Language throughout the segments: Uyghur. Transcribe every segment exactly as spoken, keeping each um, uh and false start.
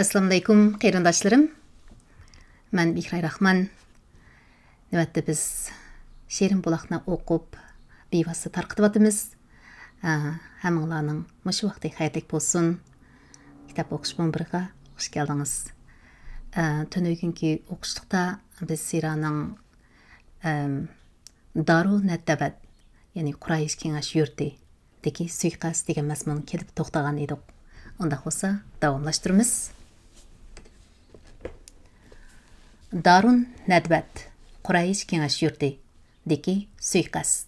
ئەسسالامۇئەلەيكۇم، قېرىنداشلىرىم. مەن بىھراي راخمان. نۆۋەتتە بىز شېرىن بۇلاقنى ئوقۇپ، بىۋاسىتە تارقىتىۋاتىمىز. ئە، ھەممىڭلارنىڭ مۇشۇ ۋاقتى خەيرلىك بولسۇن. كىتاب ئوقۇش مۇنبىرىغا خۇش كەلدىڭىز. ئە، تۈنۈگۈنكى ئوقۇشلۇقتا بىز سىرانىڭ، ئەم، دارۇ نەددەۋەت، يەنى قۇرايىش كېڭەش يۇرتى دىكى سۇيىقەست دېگەن مەزمۇنغا كېلىپ توختىغان ئىدۇق. ئۇنداق بولسا، داۋاملاشتۇرىمىز. دارۇن نەدۋەت، قۇرەيش كېڭەش يۇرتىدىكى سۇيىقەست.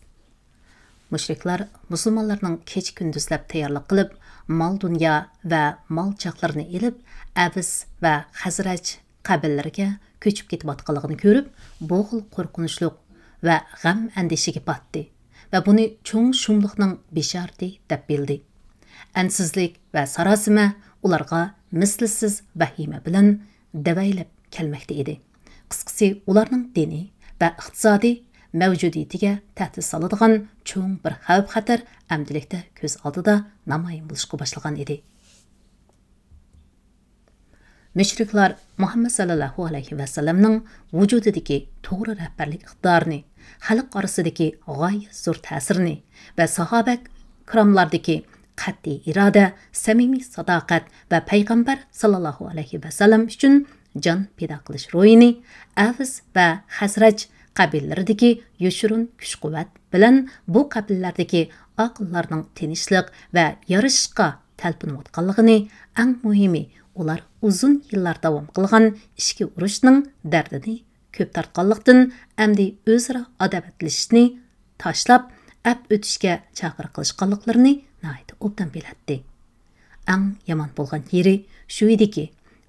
مۇشرىكلار مۇسۇلمانلارنىڭ كېچە-كۈندۈزلەپ تەييارلىق قىلىپ، مال-دۇنيا ۋە مال-چاقلىرىنى ئېلىپ، ئەۋس ۋە خەزرەج قەبىلىلىرىگە كۆچۈپ كېتىۋاتقانلىقىنى كۆرۈپ، بۇ خىل قورقۇنچلۇق ۋە غەم-ئەندىشىگە پاتتى ۋە بۇنى چوڭ شۇملۇقنىڭ بېشارىتى دەپ بىلدى. ئەنسىزلىك ۋە ساراسىمە ئۇلارغا مىسلىسىز ۋەھىمە بىلەن دەۋەيلەپ كەلمەكتە ئىدى. قىسقىسى، ئۇلارنىڭ دىنىي ۋە ئىقتىسادىي مەۋجۇدىيىتىگە تەھدىت سالىدىغان چوڭ بىر خەۋپ-خەتەر ئەمدىلىكتە كۆز ئالدىدا نامايان بولۇشقا باشلىغان ئىدى. مۇشرىكلار مۇھەممەد ساللاللاھۇ ئەلەيھى ۋەسەللەمنىڭ ۋۇجۇدىدىكى توغرا رەھبەرلىك ئىقتىدارىنى، خەلق ئارىسىدىكى غايەت زور تەسىرىنى ۋە ساھابە كىراملاردىكى قەتئىي ئىرادە، سەمىمىي ساداقەت ۋە پەيغەمبەر ساللاللاھۇ ئەلەيھى ۋەسەللەم ئۈچۈن جان پىدا قىلىش روھىنى، ئەۋس ۋە خەزرەج قەبىلىلىرىدىكى يوشۇرۇن كۈچ-قۇۋۋەت بىلەن بۇ قەبىلىلەردىكى ئاقىللارنىڭ تىنچلىق ۋە يارىشىشقا تەلپۈنۈۋاتقانلىقىنى، ئەڭ مۇھىمى، ئۇلار ئۇزۇن يىللار داۋام قىلغان ئىچكى ئۇرۇشنىڭ دەردىنى كۆپ تارتقانلىقتىن، ئەمدى ئۆزئارا ئاداۋەتلىشىشنى تاشلاپ، ئەپ ئۆتۈشكە چاقىرىق قىلىشقانلىقلىرىنى ناھايىتى ئوبدان بىلەتتى. ئەڭ يامان بولغان يېرى شۇ ئىدىكى،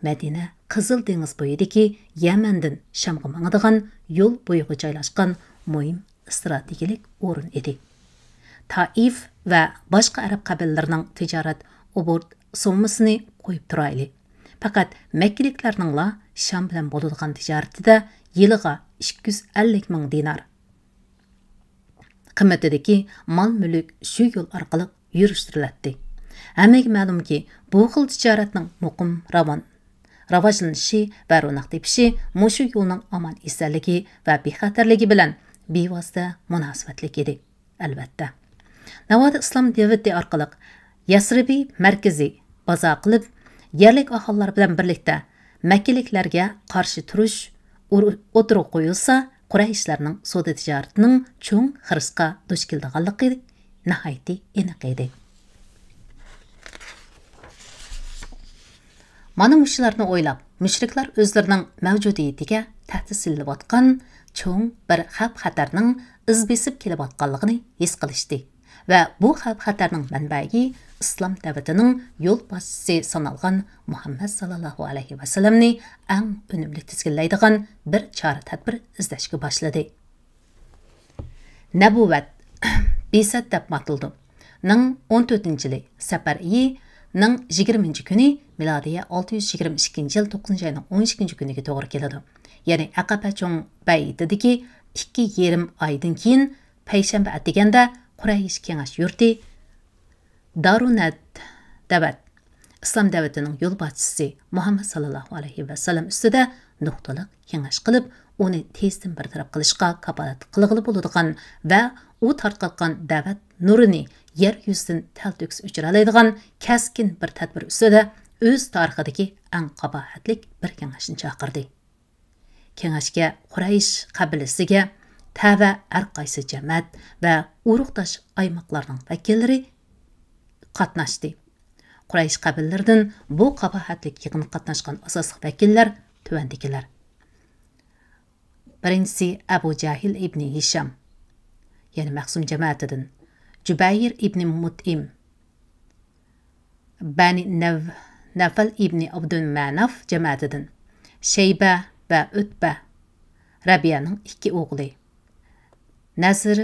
مەدىنە قىزىل دېڭىز بويىدىكى يەمەندىن شامغا ماڭىدىغان يول بويىغا جايلاشقان مۇھىم ئىستراتېگىيەلىك ئورۇن ئىدى. تائىف ۋە باشقا ئەرەب قەبىلىلىرىنىڭ تىجارەت ئوبوروت سوممىسىنى قويۇپ تۇرايلى. پەقەت مەككىلىكلەرنىڭلا شام بىلەن بولىدىغان تىجارىتىدە يىلىغا ئىككى يۈز ئەللىك مىڭ دىنار قىممىتىدىكى مال-مۈلۈك شۇ يول ئارقىلىق يۈرۈشتۈرۈلەتتى. ھەممىگە مەلۇمكى، بۇ خىل تىجارەتنىڭ مۇقىم، راۋان راۋاجلىنىشى ۋە روناق تېپىشى مۇشۇ يولنىڭ ئامان-ئېسەنلىكى ۋە بىخەتەرلىكى بىلەن بىۋاسىتە مۇناسىۋەتلىك ئىدى. ئەلۋەتتە، ناۋادا ئىسلام دەۋىتى ئارقىلىق يەسرىبى مەركىزىي بازار قىلىپ، يەرلىك ئاھالىلەر بىلەن بىرلىكتە مەككىلىكلەرگە قارشى تۇرۇش ئۇر-، ئوتتۇرىغا قويۇلسا، قۇرەيشلەرنىڭ سودا تىجارىتىنىڭ چوڭ خىرىسقا دۇچ كېلىدىغانلىقى ناھايىتى ئېنىق ئىدى. مانا مۇشۇلارنى ئويلاپ، مۇشرىكلار ئۆزلىرىنىڭ مەۋجۇدىيىتىگە تەھدىت سېلىنىۋاتقان چوڭ بىر خەۋپ-خەتەرنىڭ ئىز بېسىپ كېلىۋاتقانلىقىنى ھېس قىلىشتى ۋە بۇ خەۋپ-خەتەرنىڭ مەنبەيى ئىسلام دەۋىتىنىڭ يولباشچىسى سانالغان مۇھەممەد ساللاللاھۇ ئەلەيھى ۋەسەللەمنى ئەڭ ئۈنۈملۈك تىزگىنلەيدىغان بىر چارە-تەدبىر ئىزدەشكە باشلىدى. نەبۇۋەت، بىسەت دەپمۇ ئاتىلىدۇ، نىڭ ئون تۆتىنچى يىلى، سەپەر ئېيى نىڭ يىگىرمىنچى كۈنى، مىلادىيە ئالتە يۈز يىگىرمە ئىككىنچى يىل توققۇزىنچى ئاينىڭ ئون ئىككىنچى كۈنىگە توغرا كېلىدۇ. يەنى ئەقەبە چوڭ بەيئىتىدىكى ئىككى يېرىم ئايدىن كېيىن، پەيشەنبە ئەتىگەندە قۇرەيش كېڭەش يۇرتى دارۇنەد دەۋەت، ئىسلام دەۋىتىنىڭ يولباشچىسى مۇھەممەد ساللاللاھۇ ئەلەيھى ۋەسەللەم ئۈستىدە نۇقتىلىق كېڭەش قىلىپ، ئۇنى تېزدىن بىر تەرەپ قىلىشقا كاپالەتلىك قىلغىلى بولىدىغان ۋە ئۇ تارقاتقان دەۋەت نۇرىنى يەر يۈزىدىن تەلتۆكۈس ئۆچۈرەلەيدىغان كەسكىن بىر تەدبىر ئۈستىدە ئۆز تارىخىدىكى ئەڭ قاباھەتلىك بىر كېڭەشنى چاقىردى. كېڭەشكە قۇرەيش قەبىلىسىگە تەۋە ھەر قايسى جەمەت ۋە ئۇرۇقداش ئايماقلارنىڭ ۋەكىللىرى قاتناشتى. قۇرەيش قەبىلىلىرىدىن بۇ قاباھەتلىك يىغىنغا قاتناشقان ئاساسلىق ۋەكىللەر تۆۋەندىكىلەر. بىرىنچىسى ئەبۇ جەھىل ئىبنى ھىشام، يەنى مەخزۇم جەمەتىدىن، جۇبەير ئىبنى مۇتئىم، بەنى نەۋ-، نەۋفەل ئىبنى ئابدۇمەناف جەمەتىدىن، شەيبە ۋە ئۆتبە، رەبىيەنىڭ ئىككى ئوغلى، نەزىر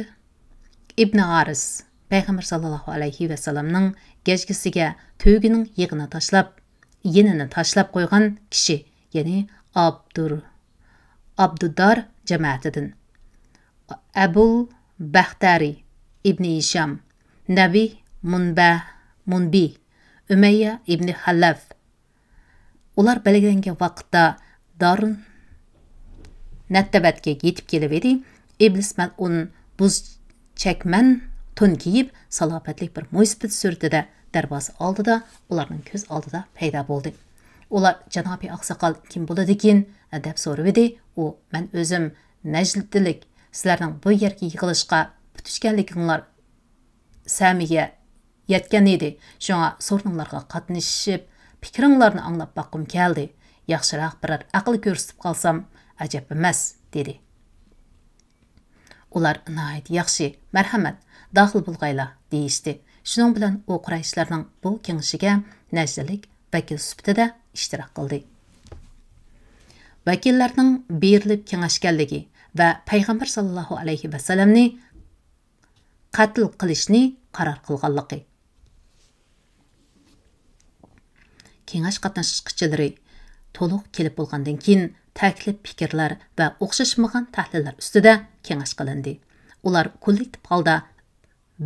ئىبنى ھارىس، پەيغەمبەر ساللاللاھۇ ئەلەيھى ۋەسەللەمنىڭ گەجگىسىگە تۆگىنىڭ يېغىنى تاشلاپ، يېنىنى تاشلاپ قويغان كىشى، يەنى ئابدۇر-، ئابدۇدار جەمەتىدىن، ئەبۇل بەختەرى ئىبنى ھىشام، نەبى مۇنبە-، مۇنبى، ئۈمەييە ئىبنى خەلەف، ئۇلار بەلگىلەنگەن ۋاقىتتا دارۇن نەتتەۋەتكە يېتىپ كېلىۋىدى. ئىبلىس مەلئۇن بۇز چەكمەن تون كىيىپ، سالاپەتلىك بىر مويسىپىت سۈرىتىدە دەرۋازا ئالدىدا ئۇلارنىڭ كۆز ئالدىدا پەيدا بولدى. ئۇلار، «جانابىي ئاقساقال كىم بولىدىكىن؟» دەپ سورىۋىدى. ئۇ، «مەن ئۆزۈم نەجدىلىك، سىلەرنىڭ بۇ يەرگە يىغىلىشقا پۈتۈشكەنلىكىڭلار سەمىگە يەتكەن ئىدى. شۇڭا سورۇنۇڭلارغا قاتنىشىپ، پىكرىڭلارنى ئاڭلاپ باققۇم كەلدى. ياخشىراق بىرەر ئەقىل كۆرسىتىپ قالسام ئەجەب ئەمەس» دېدى. ئۇلار، «ناھايىتى ياخشى، مەرھەمەت، داخىل بولغايلا» دېيىشتى. شۇنىڭ بىلەن ئۇ قۇرەيشلەرنىڭ بۇ كېڭىشىگە نەجدىلىك ۋەكىل سۈپىتىدە ئىشتىراك قىلدى. ۋەكىللەرنىڭ بېرىلىپ كېڭەشكەنلىكى ۋە پەيغەمبەر ساللاللاھۇ ئەلەيھى ۋەسەللەمنى قەتل قىلىشنى قارار قىلغانلىقى. كېڭەش قاتناشقۇچىلىرى تولۇق كېلىپ بولغاندىن كېيىن، تەكلىپ پىكىرلەر ۋە ئوخشاشمىغان تەھلىللەر ئۈستىدە كېڭەش قىلىندى. ئۇلار كوللېكتىپ ھالدا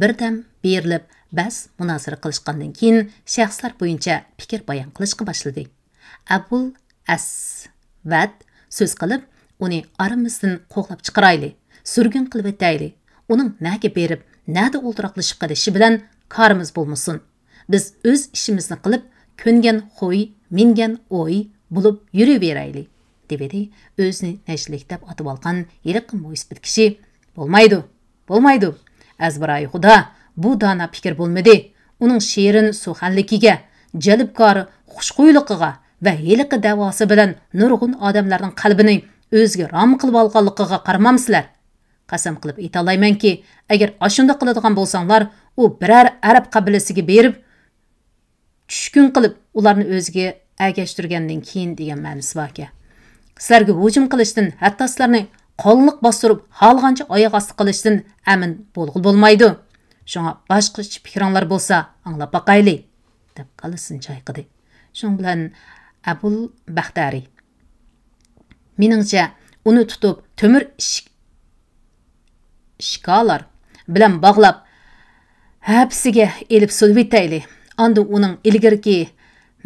بىردەم بېرىلىپ بەس مۇنازىرە قىلىشقاندىن كېيىن، شەخسلەر بويىچە پىكىر بايان قىلىشقا باشلىدى. ئەبۇل ئەسۋەد سۆز قىلىپ، ئۇنى ئارىمىزدىن قوغلاپ چىقىرايلى، سۈرگۈن قىلىۋېتەيلى. ئۇنىڭ نەگە بېرىپ، نەدە ئولتۇراقلىشىپ قېلىشى بىلەن كارىمىز بولمىسۇن. بىز ئۆز ئىشىمىزنى قىلىپ، كۆنگەن خۇي، مىنگەن ئوي بولۇپ يۈرۈۋېرەيلى، دېۋىدى ئۆزىنى نەجدىلىك دەپ ئاتىۋالغان ھېلىقى مويسىپىت كىشى. بولمايدۇ، بولمايدۇ. ئەزبىرايى خۇدا، بۇ دانا پىكىر بولمىدى. ئۇنىڭ شېرىن سۇخەنلىكىگە، جەلپكار خۇشخۇيلۇقىغا ۋە ھېلىقى دەۋاسى بىلەن نۇرغۇن ئادەملەرنىڭ قەلبىنى ئۆزىگە رام قىلىۋالغانلىقىغا قارىمامسىلەر؟ قەسەم قىلىپ ئېيتالايمەنكى، ئەگەر ئاشۇنداق قىلىدىغان بولساڭلار، ئۇ بىرەر ئەرەب قەبىلىسىگە بېرىپ، چۈشكۈن قىلىپ، ئۇلارنى ئۆزىگە ئەگەشتۈرگەندىن كېيىن دېگەن مەنىسى باركەن. سىلەرگە ھۇجۇم قىلىشتىن، ھەتتا سىلەرنى قانلىق باستۇرۇپ، خالىغانچە ئاياغ ئاستى قىلىشتىن ئەمىن بولغىلى بولمايدۇ. شۇڭا باشقىچە پىكرىڭلار بولسا، ئاڭلاپ باقايلى، دەپ كاللىسىنى چايقىدى. شۇنىڭ بىلەن ئەبۇل بەختەرى، مېنىڭچە، ئۇنى تۇتۇپ، تۆمۈر ئىش-، ئىشكالار بىلەن باغلاپ، ھەپىسىگە ئېلىپ سولىۋېتەيلى. ئاندىن ئۇنىڭ ئىلگىرىكى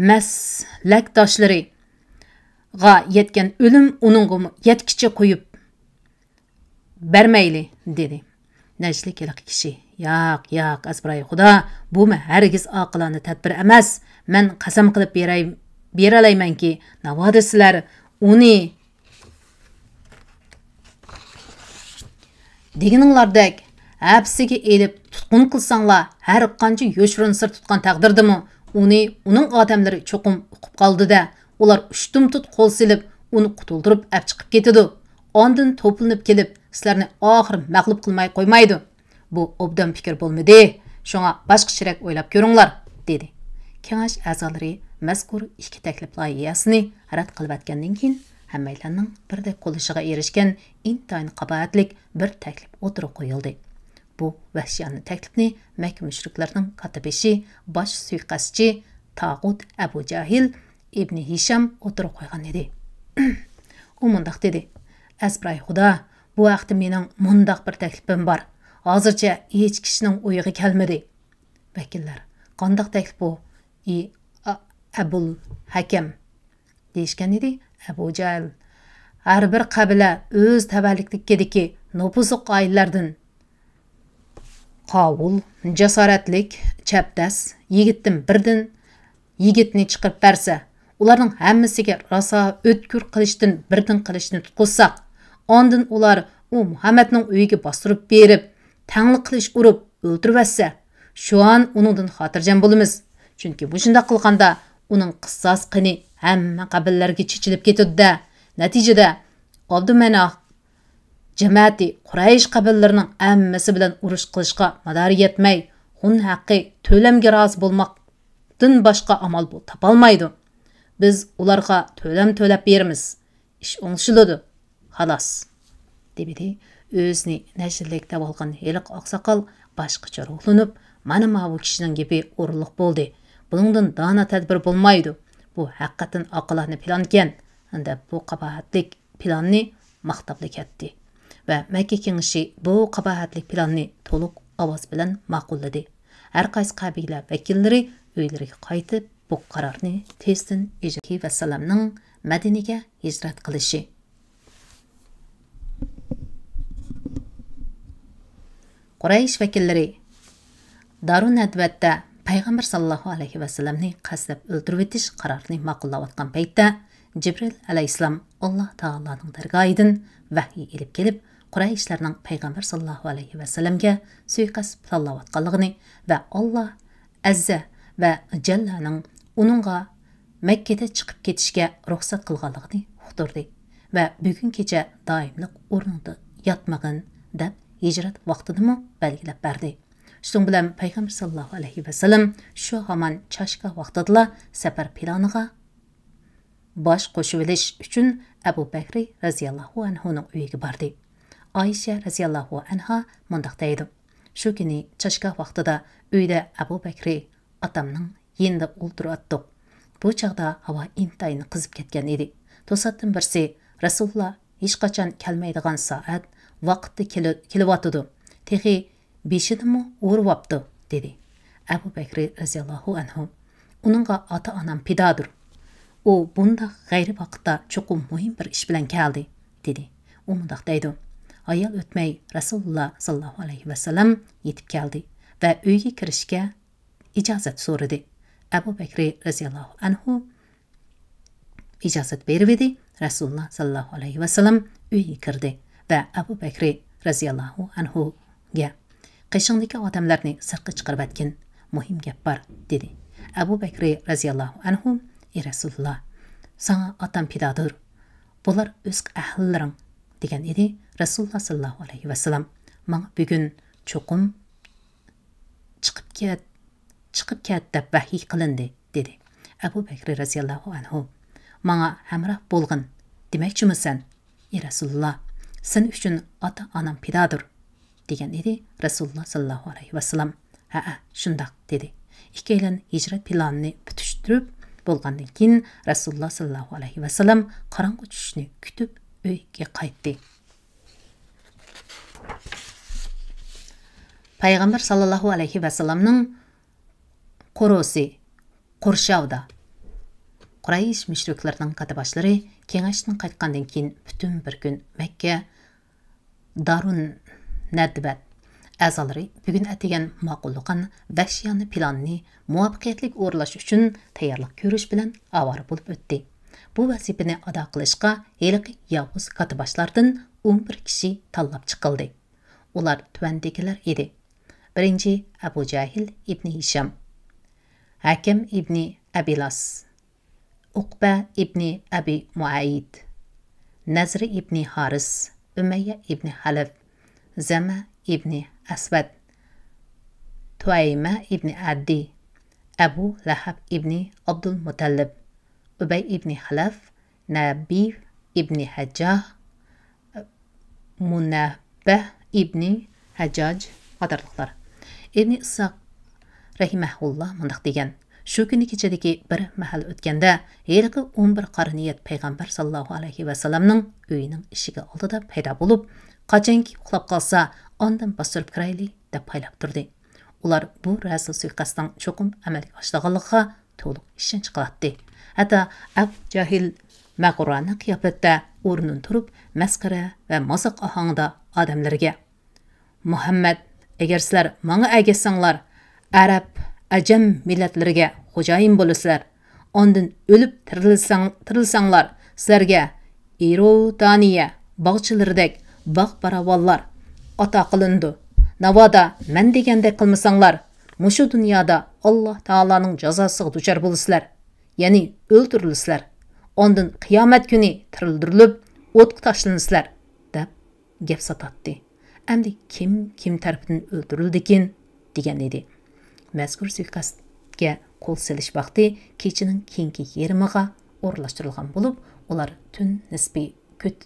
مەسلەكداشلىرىغا يەتكەن ئۆلۈم ئۇنىڭغىمۇ يەتكىچە قويۇپ بەرمەيلى، دېدى. نەجدىلىك ھېلىقى كىشى، ياق، ياق، ئەزبىرايى خۇدا، بۇمۇ ھەرگىز ئاقىلانە تەدبىر ئەمەس. مەن قەسەم قىلىپ بېرەي-، بېرەلەيمەنكى، ناۋادا سىلەر ئۇنى دېگىنىڭلاردەك ھەپىسىگە ئېلىپ تۇتقۇن قىلساڭلار، ھەر قانچە يوشۇرۇن سىر تۇتقان تەقدىردىمۇ، ئۇنى ئۇنىڭ ئادەملىرى چوقۇم ئۇقۇپ قالىدۇ-دە، ئۇلار ئۇشتۇمتۇت قول سېلىپ، ئۇنى قۇتۇلدۇرۇپ ئەپ چىقىپ كېتىدۇ. ئاندىن توپلىنىپ كېلىپ، سىلەرنى ئاخىر مەغلۇپ قىلماي قويمايدۇ. بۇ ئوبدان پىكىر بولمىدى. شۇڭا باشقىچىرەك ئويلاپ كۆرۈڭلار، دېدى. كېڭەش ئەزالىرى مەزكۇر ئىككى تەكلىپ لايىھەسىنى رەت قىلىۋەتكەندىن كېيىن، ھەممەيلەننىڭ بىردەك قوللىشىغا ئېرىشكەن ئىنتايىن قاباھەتلىك بىر تەكلىپ ئوتتۇرىغا قويۇلدى. بۇ ۋەھشىيانە تەكلىپنى مەككە مۇشرىكلىرىنىڭ كاتتىبېشى، باش سۇيىقەستچى، تاغۇت ئەبۇ جاھىل ئىبنى ھىشام ئوتتۇرىغا قويغان ئىدى. ئۇ مۇنداق دېدى، ئەزبىراي خۇدا، بۇ ھەقتە مېنىڭ مۇنداق بىر تەكلىپىم بار. ھازىرچە ھېچ كىشىنىڭ ئويىغا كەلمىدى. ۋەكىللەر، قانداق تەكلىپ بۇ؟ ئى، ئا-، ئەبۇل ھەكەم، دېيىشكەن ئىدى. ئەبۇ جەھىل، ھەر بىر قەبىلە ئۆز تەۋەلىكلىكىدىكى نوپۇزلۇق ئائىلىلەردىن قاۋۇل، جاسارەتلىك، چەبدەس يىگىتتىن بىردىن يىگىتنى چىقىرىپ بەرسە، ئۇلارنىڭ ھەممىسىگە راسا ئۆتكۈر قىلىچتىن بىردىن قىلىچنى تۇتقۇزساق، ئاندىن ئۇلار ئۇ مۇھەممەدنىڭ ئۆيىگە باستۇرۇپ بېرىپ، تەڭلا قىلىچ ئۇرۇپ ئۆلتۈرۈۋەتسە، شۇئان ئۇنىڭدىن خاتىرجەم بولىمىز. چۈنكى مۇشۇنداق قىلغاندا ئۇنىڭ قىساس قېنى ھەممە قەبىلىلەرگە چېچىلىپ كېتىدۇ-دە. نەتىجىدە ئابدۇمەناف جەمەتى قۇرەيش قەبىلىلىرىنىڭ ھەممىسى بىلەن ئۇرۇش قىلىشقا مادارى يەتمەي، خۇن ھەققى تۆلەمگە رازى بولماقتىن باشقا ئامال بۇ-، تاپالمايدۇ. بىز ئۇلارغا تۆلەم تۆلەپ بېرىمىز. ئىش ئوڭشىلىدۇ. خالاس. دېمىدى. ئۆزىنى نەشىلىك دەۋالغان ھېلىقى ئاقساقال باشقىچە روھلىنىپ، مانا ماۋۇ كىشىنىڭ گېپى ئورۇنلۇق بولدى. بۇنىڭدىن دانا تەدبىر بولمايدۇ. بۇ ھەقىقەتەن ئاقىلانە پىلانكەن، دەپ بۇ قاباھەتلىك پىلاننى ماختاپلا كەتتى. ۋە مەككە كېڭىشى بۇ قاباھەتلىك پىلاننى تولۇق ئاۋاز بىلەن ماقۇللىدى. ھەر قايسى قەبىلە ۋەكىللىرى ئۆيلىرىگە قايتىپ، بۇ قارارنى تېزدىن ئىجرا ۋەسسالامنىڭ مەدىنىگە ھىجرەت قىلىشى. قۇرەيش ۋەكىللىرى دارۇن نەدۋەتتە پەيغەمبەر ساللاللاھۇ ئەلەيھى ۋەسەللەمنى قەستلەپ ئۆلتۈرۈۋېتىش قارارىنى ماقۇللاۋاتقان پەيتتە، جىبرىل ئەلەيھىسسالام ئاللا تائالانىڭ دەرگاھىدىن ۋەھىي ئېلىپ كېلىپ، قۇرەيشلەرنىڭ پەيغەمبەر ساللاللاھۇ ئەلەيھى ۋەسەللەمگە سۇيىقەست پىلانلاۋاتقانلىقىنى ۋە ئاللا ئەززە ۋە جەللانىڭ ئۇنىڭغا مەككىدە چىقىپ كېتىشكە رۇخسەت قىلغانلىقىنى ئۇقتۇردى ۋە بۈگۈن كېچە دائىملىق ئورنۇڭدا ياتمىغىن دەپ ھىجرەت ۋاقتىنىمۇ بەلگىلەپ بەردى. شۇنىڭ بىلەن پەيغەمبەر ساللاللاھۇ ئەلەيھى ۋەسەللەم شۇ ھامان چاشكا ۋاقتىدىلا سەپەر پىلانىغا باش قوشۇۋېلىش ئۈچۈن ئەبۇ بەكرى رەزىياللاھۇ ئەنھۇنىڭ ئۆيىگە باردى. ئائىشە رەزىياللاھۇ ئەنھا مۇنداق دەيدۇ: شۇ كۈنى چاشكا ۋاقتىدا ئۆيدە ئەبۇ بەكرى ئاتامنىڭ يېنىدا ئولتۇرۇۋاتتۇق. بۇ چاغدا ھاۋا ئىنتايىن قىزىپ كەتكەن ئىدى. توساتتىن بىرسى: «رەسۇلۇللا ھېچقاچان كەلمەيدىغان سائەت، ۋاقىتتا كېلى-، كېلىۋاتىدۇ. تېخى بېشىنىمۇ ئورۇۋاپتۇ» دېدى. ئەبۇ بەكرى رەزىياللاھۇ ئەنھۇ: «ئۇنىڭغا ئاتا-ئانام پىدادۇر. ئۇ بۇنداق غەيرىي ۋاقىتتا چوقۇم مۇھىم بىر ئىش بىلەن كەلدى» دېدى. ئۇ مۇنداق دەيدۇ: ھايال ئۆتمەي رەسۇلۇللا ساللاللاھۇ ئەلەيھى ۋەسەللەم يېتىپ كەلدى ۋە ئۆيگە كىرىشكە ئىجازەت سورىدى. ئەبۇ بەكرى رەزىياللاھۇ ئەنھۇ ئىجازەت بېرىۋىدى. رەسۇلۇللا ساللاللاھۇ ئەلەيھى ۋەسەللەم ئۆيگە كىردى ۋە ئەبۇ بەكرى رەزىياللاھۇ ئەنھۇگە: «قېشىڭدىكى ئادەملەرنى سىرتقا چىقىرىۋەتكىن، مۇھىم گەپ بار» دېدى. ئەبۇ بەكرى رەزىياللاھۇ ئەنھۇ: «ئى رەسۇلۇللا، ساڭا ئاتام پىدادۇر. بۇلار ئۆز ئەھلىلىرىڭ» دېگەن ئىدى. رەسۇلۇللا ساللاللاھۇ ئەلەيھى ۋەسەللەم: «ماڭا بۈگۈن چوقۇم چىقىپ كەت، چىقىپ كەت دەپ ۋەھىي قىلىندى» دېدى. ئەبۇ بەكرى رەزىياللاھۇ ئەنھۇ: «ماڭا ھەمراھ بولغىن دېمەكچىمۇ سەن؟» «ئى رەسۇلۇللا، سەن ئۈچۈن ئاتا-ئانام پىدادۇر» دېگەن ئىدى رەسۇلۇللا ساللاللاھۇ ئەلەيھى ۋەسەللەم. «ھەئە، شۇنداق» دېدى. ئىككىيلەن ھىجرەت پىلانىنى پۈتۈشتۈرۈپ بولغاندىن كېيىن، رەسۇلۇللا ساللاللاھۇ ئەلەيھى ۋەسەللەم قاراڭغۇ چۈشۈشنى كۈتۈپ ئۆيگە قايتتى. پەيغەمبەر ساللاللاھۇ ئەلەيھى ۋەسەللەمنىڭ قورۇسى، قورشاۋدا. قۇرەيش مۇشرىكلىرىنىڭ كاتتىباشلىرى كېڭەشتىن قايتقاندىن كېيىن، پۈتۈن بىر كۈن مەككە دارۇن نەدۋەت ئەزالىرى بۈگۈن ئەتىگەن ماقۇللىغان ۋەھشىيانە پىلاننى مۇۋەپپەقىيەتلىك ئورۇنلاش ئۈچۈن تەييارلىق كۆرۈش بىلەن ئاۋارە بولۇپ ئۆتتى. بۇ ۋەزىپىنى ئادا قىلىشقا ھېلىقى ياۋۇز كاتتىباشلاردىن ئون بىر كىشى تاللاپ چىقىلدى. ئۇلار تۆۋەندىكىلەر ئىدى. بىرىنچى، ئەبۇ جەھىل ئىبنى ھىشام، ھەكەم ئىبنى ئەبىلاس، ئۇقبە ئىبنى ئەبى مۇئەييىد، نەزرى ئىبنى ھارىس، ئۈمەييە ئىبنى خەلەف، زەمە ئىبنى ئەسۋەد، تۇئەيمە ئىبنى ئەددى، ئەبۇ لەھەب ئىبنى ئابدۇلمۇتەللىب، ئۈبەي ئىبنى خەلەف، نەبىي ئىبنى ھەججاھ، مۇنەببەھ ئىبنى ھەججاج قاتارلىقلار. ئىبنى ئىسھاق رەھىمەھۇللا مۇنداق دېگەن: شۇ كۈنى كېچىدىكى بىر مەھەل ئۆتكەندە، ھېلىقى ئون بىر قارا نىيەت پەيغەمبەر ساللاللاھۇ ئەلەيھى ۋەسەللەمنىڭ ئۆيىنىڭ ئىشىكى ئالدىدا پەيدا بولۇپ، قاچانكى ئۇخلاپ قالسا، ئاندىن باستۇرۇپ كىرەيلى، دەپ پايلاپ تۇردى. ئۇلار بۇ رەزىل سۇيىقەستنىڭ چوقۇم ئەمەلگە ئاشىدىغانلىقىغا تولۇق ئىشەنچ قىلاتتى. ھەتتا ئەبۇ جەھىل مەغرۇرانە قىياپەتتە ئورنىدىن تۇرۇپ، مەسخىرە ۋە مازاق ئاھاڭىدا ئادەملىرىگە: «مۇھەممەد، ئەگەر سىلەر ماڭا ئەگەشسەڭلار، ئەرەب، ئەجەم مىللەتلىرىگە خوجايىن بولىسىلەر. ئاندىن ئۆلۈپ تىرىلسەڭ-، تىرىلسەڭلار، سىلەرگە ئىرودانىيە باغچىلىرىدەك باغ-باراۋانلار ئاتا قىلىنىدۇ. ناۋادا مەن دېگەندەك قىلمىساڭلار، مۇشۇ دۇنيادا ئاللا تائالانىڭ جازاسىغا دۇچار بولىسىلەر، يەنى ئۆلتۈرۈلىسىلەر. ئاندىن قىيامەت كۈنى تىرىلدۈرۈلۈپ، ئوتقا تاشلىنىسىلەر» دەپ گەپ ساتاتتى. «ئەمدى كىم كىم تەرىپىدىن ئۆلتۈرۈلىدىكىن؟» دېگەن ئىدى. مەزكۇر سۇيىقەستكە قول سېلىش ۋاقتى كېچىنىڭ كېيىنكى يېرىمىغا ئورۇنلاشتۇرۇلغان بولۇپ، ئۇلار تۈن نىسپى كۈت-،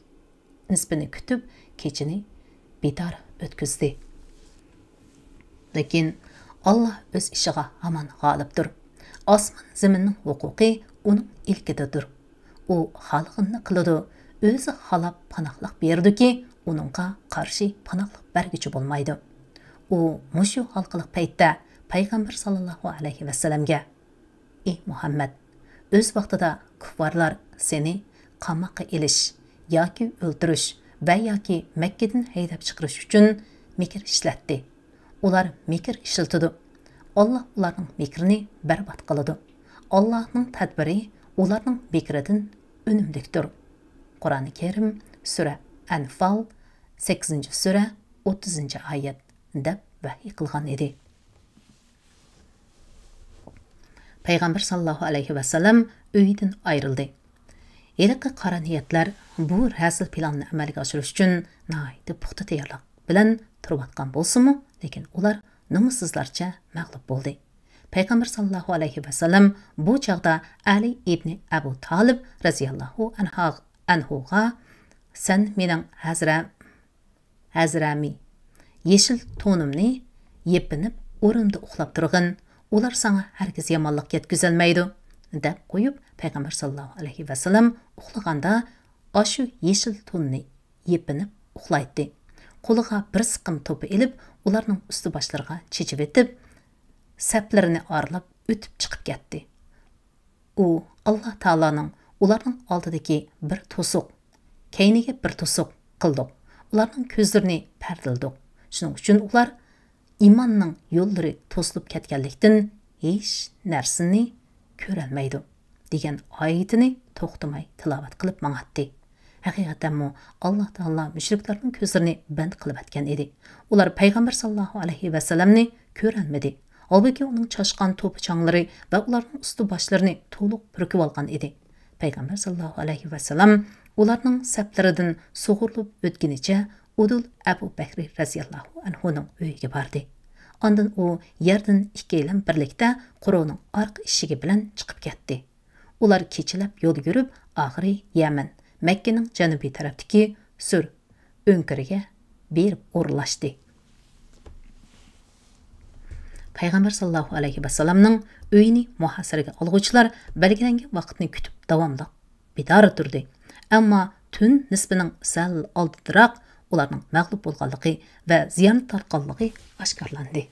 نىسپىنى كۈتۈپ، كېچىنى بىدار ئۆتكۈزدى. لېكىن ئاللا ئۆز ئىشىغا ھامان غالىبتۇر. ئاسمان زېمىننىڭ ھوقۇقى ئۇنىڭ ئىلكىدىدۇر. ئۇ خالىغىنىنى قىلىدۇ، ئۆزى خالاپ پاناھلىق بېرىدۇكى، ئۇنىڭغا قارشى پاناھلىق بەرگۈچى بولمايدۇ. ئۇ مۇشۇ ھالقىلىق پەيتتە پەيغەمبەر ساللاللاھۇ ئەلەيھى ۋەسەللەمگە ئى مۇھەممەد، ئۆز ۋاقتىدا كۇففارلار سېنى قاماققا ئېلىش ياكى ئۆلتۈرۈش ۋە ياكى مەككىدىن ھەيدەپ چىقىرىش ئۈچۈن مىكىر ئىشلەتتى. ئۇلار مىكىر ئىشلىتىدۇ. ئاللا ئۇلارنىڭ مىكرىنى بەربات قىلىدۇ. ئاللانىڭ تەدبىرى ئۇلارنىڭ مىكرىدىن ئۈنۈملۈكتۇر. قۇرئانى كەرىم، سۈرە ئەنفال، سەككىزىنچى سۈرە، ئوتتۇزىنچى ئايەت، دەپ ۋەھىي قىلغان ئىدى. پەيغەمبەر ساللاللاھۇ ئەلەيھى ۋەسەللەم ئۆيىدىن ئايرىلدى. ھېلىقى قارا نىيەتلەر بۇ رەزىل پىلاننى ئەمەلگە ئاشۇرۇش ئۈچۈن ناھايىتى پۇختا تەييارلىق بىلەن تۇرۇۋاتقان بولسىمۇ، لېكىن ئۇلار نومۇسسىزلارچە مەغلۇپ بولدى. پەيغەمبەر ساللاللاھۇ ئەلەيھى ۋەسەللەم بۇ چاغدا ئەلى ئىبنى ئەبۇ تالىب رەزىياللاھۇ ئەنھا-، ئەنھۇغا، سەن مېنىڭ ھەزرە-، ھەزرەمى، يېشىل تونۇمنى يېپىنىپ ئورنۇمدا ئۇخلاپ تۇرغىن، ئۇلار ساڭا ھەرگىز يامانلىق يەتكۈزەلمەيدۇ، دەپ قويۇپ، پەيغەمبەر ساللاللاھۇ ئەلەيھى ۋەسەللەم ئۇخلىغاندا ئاشۇ يېشىل توننى يېپىنىپ ئۇخلايتتى. قولىغا بىر سىقىم توپا ئېلىپ، ئۇلارنىڭ ئۈستى باشلىرىغا چېچىۋېتىپ، سەپلىرىنى ئارىلاپ ئۆتۈپ چىقىپ كەتتى. ئۇ ئاللا تائالانىڭ ئۇلارنىڭ ئالدىدىكى بىر توسۇق، كەينىگە بىر توسۇق قىلدۇق. ئۇلارنىڭ كۆزلىرىنى پەردىلىدۇق. شۇنىڭ ئۈچۈن ئۇلار ئىماننىڭ يوللىرى توسۇلۇپ كەتكەنلىكتىن ھېچ نەرسىنى كۆرەلمەيدۇ، دېگەن ئايىتىنى توختىماي تىلاۋەت قىلىپ ماڭاتتى. ھەقىقەتەنمۇ ئاللا تائالا مۇشرىكلارنىڭ كۆزلىرىنى بەند قىلىۋەتكەن ئىدى. ئۇلار پەيغەمبەر ساللاللاھۇ ئەلەيھى ۋەسەللەمنى كۆرەلمىدى. ھالبۇكى، ئۇنىڭ چاشقان توپا چاڭلىرى ۋە ئۇلارنىڭ ئۈستى باشلىرىنى تولۇق پۈركۈۋالغان ئىدى. پەيغەمبەر ساللاللاھۇ ئەلەيھى ۋەسەللەم ئۇلارنىڭ سەپلىرىدىن سۇغۇرۇلۇپ ئۆتكىنىچە ئۇدۇل ئەبۇ بەكرى رەزىياللاھۇ ئەنھۇنىڭ ئۆيىگە باردى. ئاندىن ئۇ يەردىن ئىككىيلەن بىرلىكتە قورۇنىڭ ئارقا ئىشىكى بىلەن چىقىپ كەتتى. ئۇلار كېچىلەپ يول يۈرۈپ، ئاخىرى يەمەن، مەككىنىڭ جەنۇبىي تەرەپتىكى سۈر ئۆڭكۈرىگە بېرىپ ئورۇنلاشتى. پەيغەمبەر ساللاللاھۇ ئەلەيھى ۋەسەللەمنىڭ ئۆيىنى مۇھاسىرىگە ئالغۇچىلار بەلگىلەنگەن ۋاقىتنى كۈتۈپ داۋاملىق بىدار تۇردى. ئەمما تۈن نىسپىنىڭ سەل ئالدىدىراق ئۇلارنىڭ مەغلۇپ بولغانلىقى ۋە زىيان تارتقانلىقى ئاشكارىلاندى.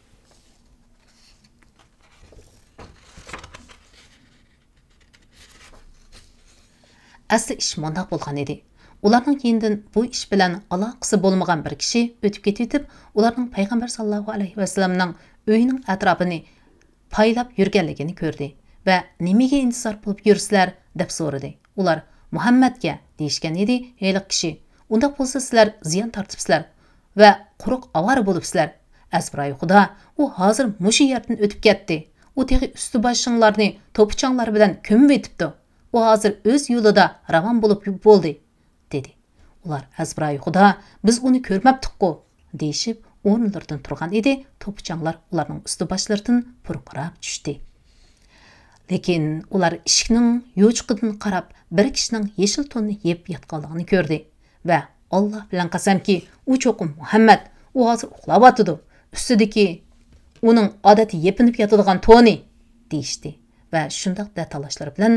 ئەسلى ئىش مۇنداق بولغان ئىدى. ئۇلارنىڭ كەينىدىن بۇ ئىش بىلەن ئالاقىسى بولمىغان بىر كىشى ئۆتۈپ كېتىۋېتىپ، ئۇلارنىڭ پەيغەمبەر ساللاللاھۇ ئەلەيھى ۋەسەللەمنىڭ ئۆيىنىڭ ئەتراپىنى پايلاپ يۈرگەنلىكىنى كۆردى ۋە «نېمىگە ئىنتىزار بولۇپ يۈرىسىلەر؟» دەپ سورىدى. ئۇلار «مۇھەممەدكە» دېيىشكەن ئىدى ھېلىقى كىشى. «ئۇنداق بولسا سىلەر زىيان تارتىپسىلەر ۋە قۇرۇق ئاۋارە بولۇپسىلەر. ئەزبىرايى خۇدا، ئۇ ھازىر مۇشۇ يەردىن ئۆتۈپ كەتتى. ئۇ تېخى ئۈستى باشىڭلارنى توپا چاڭلار بىلەن كۆمۈۋېتىپتۇ. ئۇ ھازىر ئۆز يولىدا راۋان بولۇپ بولدى» دېدى. ئۇلار «ئەزبىرايى خۇدا، بىز ئۇنى كۆرمەپتۇققۇ» دېيىشىپ، ئورۇنلىرىدىن تۇرغان ئىدى، توپا چاڭلار ئۇلارنىڭ ئۈستى باشلىرىدىن پۇرقىراپ چۈشتى. لېكىن ئۇلار ئىشىكنىڭ يوچۇقىدىن قاراپ، بىر كىشىنىڭ يېشىل توننى يېپىپ ياتقانلىقىنى كۆردى ۋە «ئاللا بىلەن قەسەمكى، ئۇ چوقۇم مۇھەممەد، ئۇ ھازىر ئۇخلاۋاتىدۇ، ئۈستىدىكى ئۇنىڭ ئادەتتە يېپىنىپ ياتىدىغان تونى» دېيىشتى ۋە شۇنداق دەتالاشلىرى بىلەن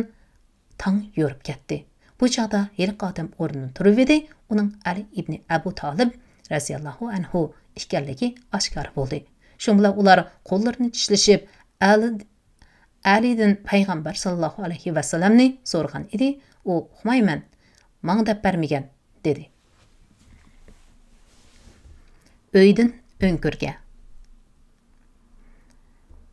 تاڭ يورۇپ كەتتى. بۇ چاغدا ھېلىقى ئادەم ئورنىدىن تۇرۇۋىدى، ئۇنىڭ ئەلى ئىبنى ئەبۇ تالىب رەزىياللاھۇ ئەنھۇ ئىكەنلىكى ئاشكارا بولدى. شۇنىڭ بىلەن ئۇلار قوللىرىنى چىشلىشىپ، ئەلى-، ئەلىدىن پەيغەمبەر ساللاللاھۇ ئەلەيھى ۋەسەللەمنى سورىغان ئىدى. ئۇ «ئۇقمايمەن، ماڭا دەپ بەرمىگەن» دېدى. ئۆيدىن ئۆڭكۈرگە.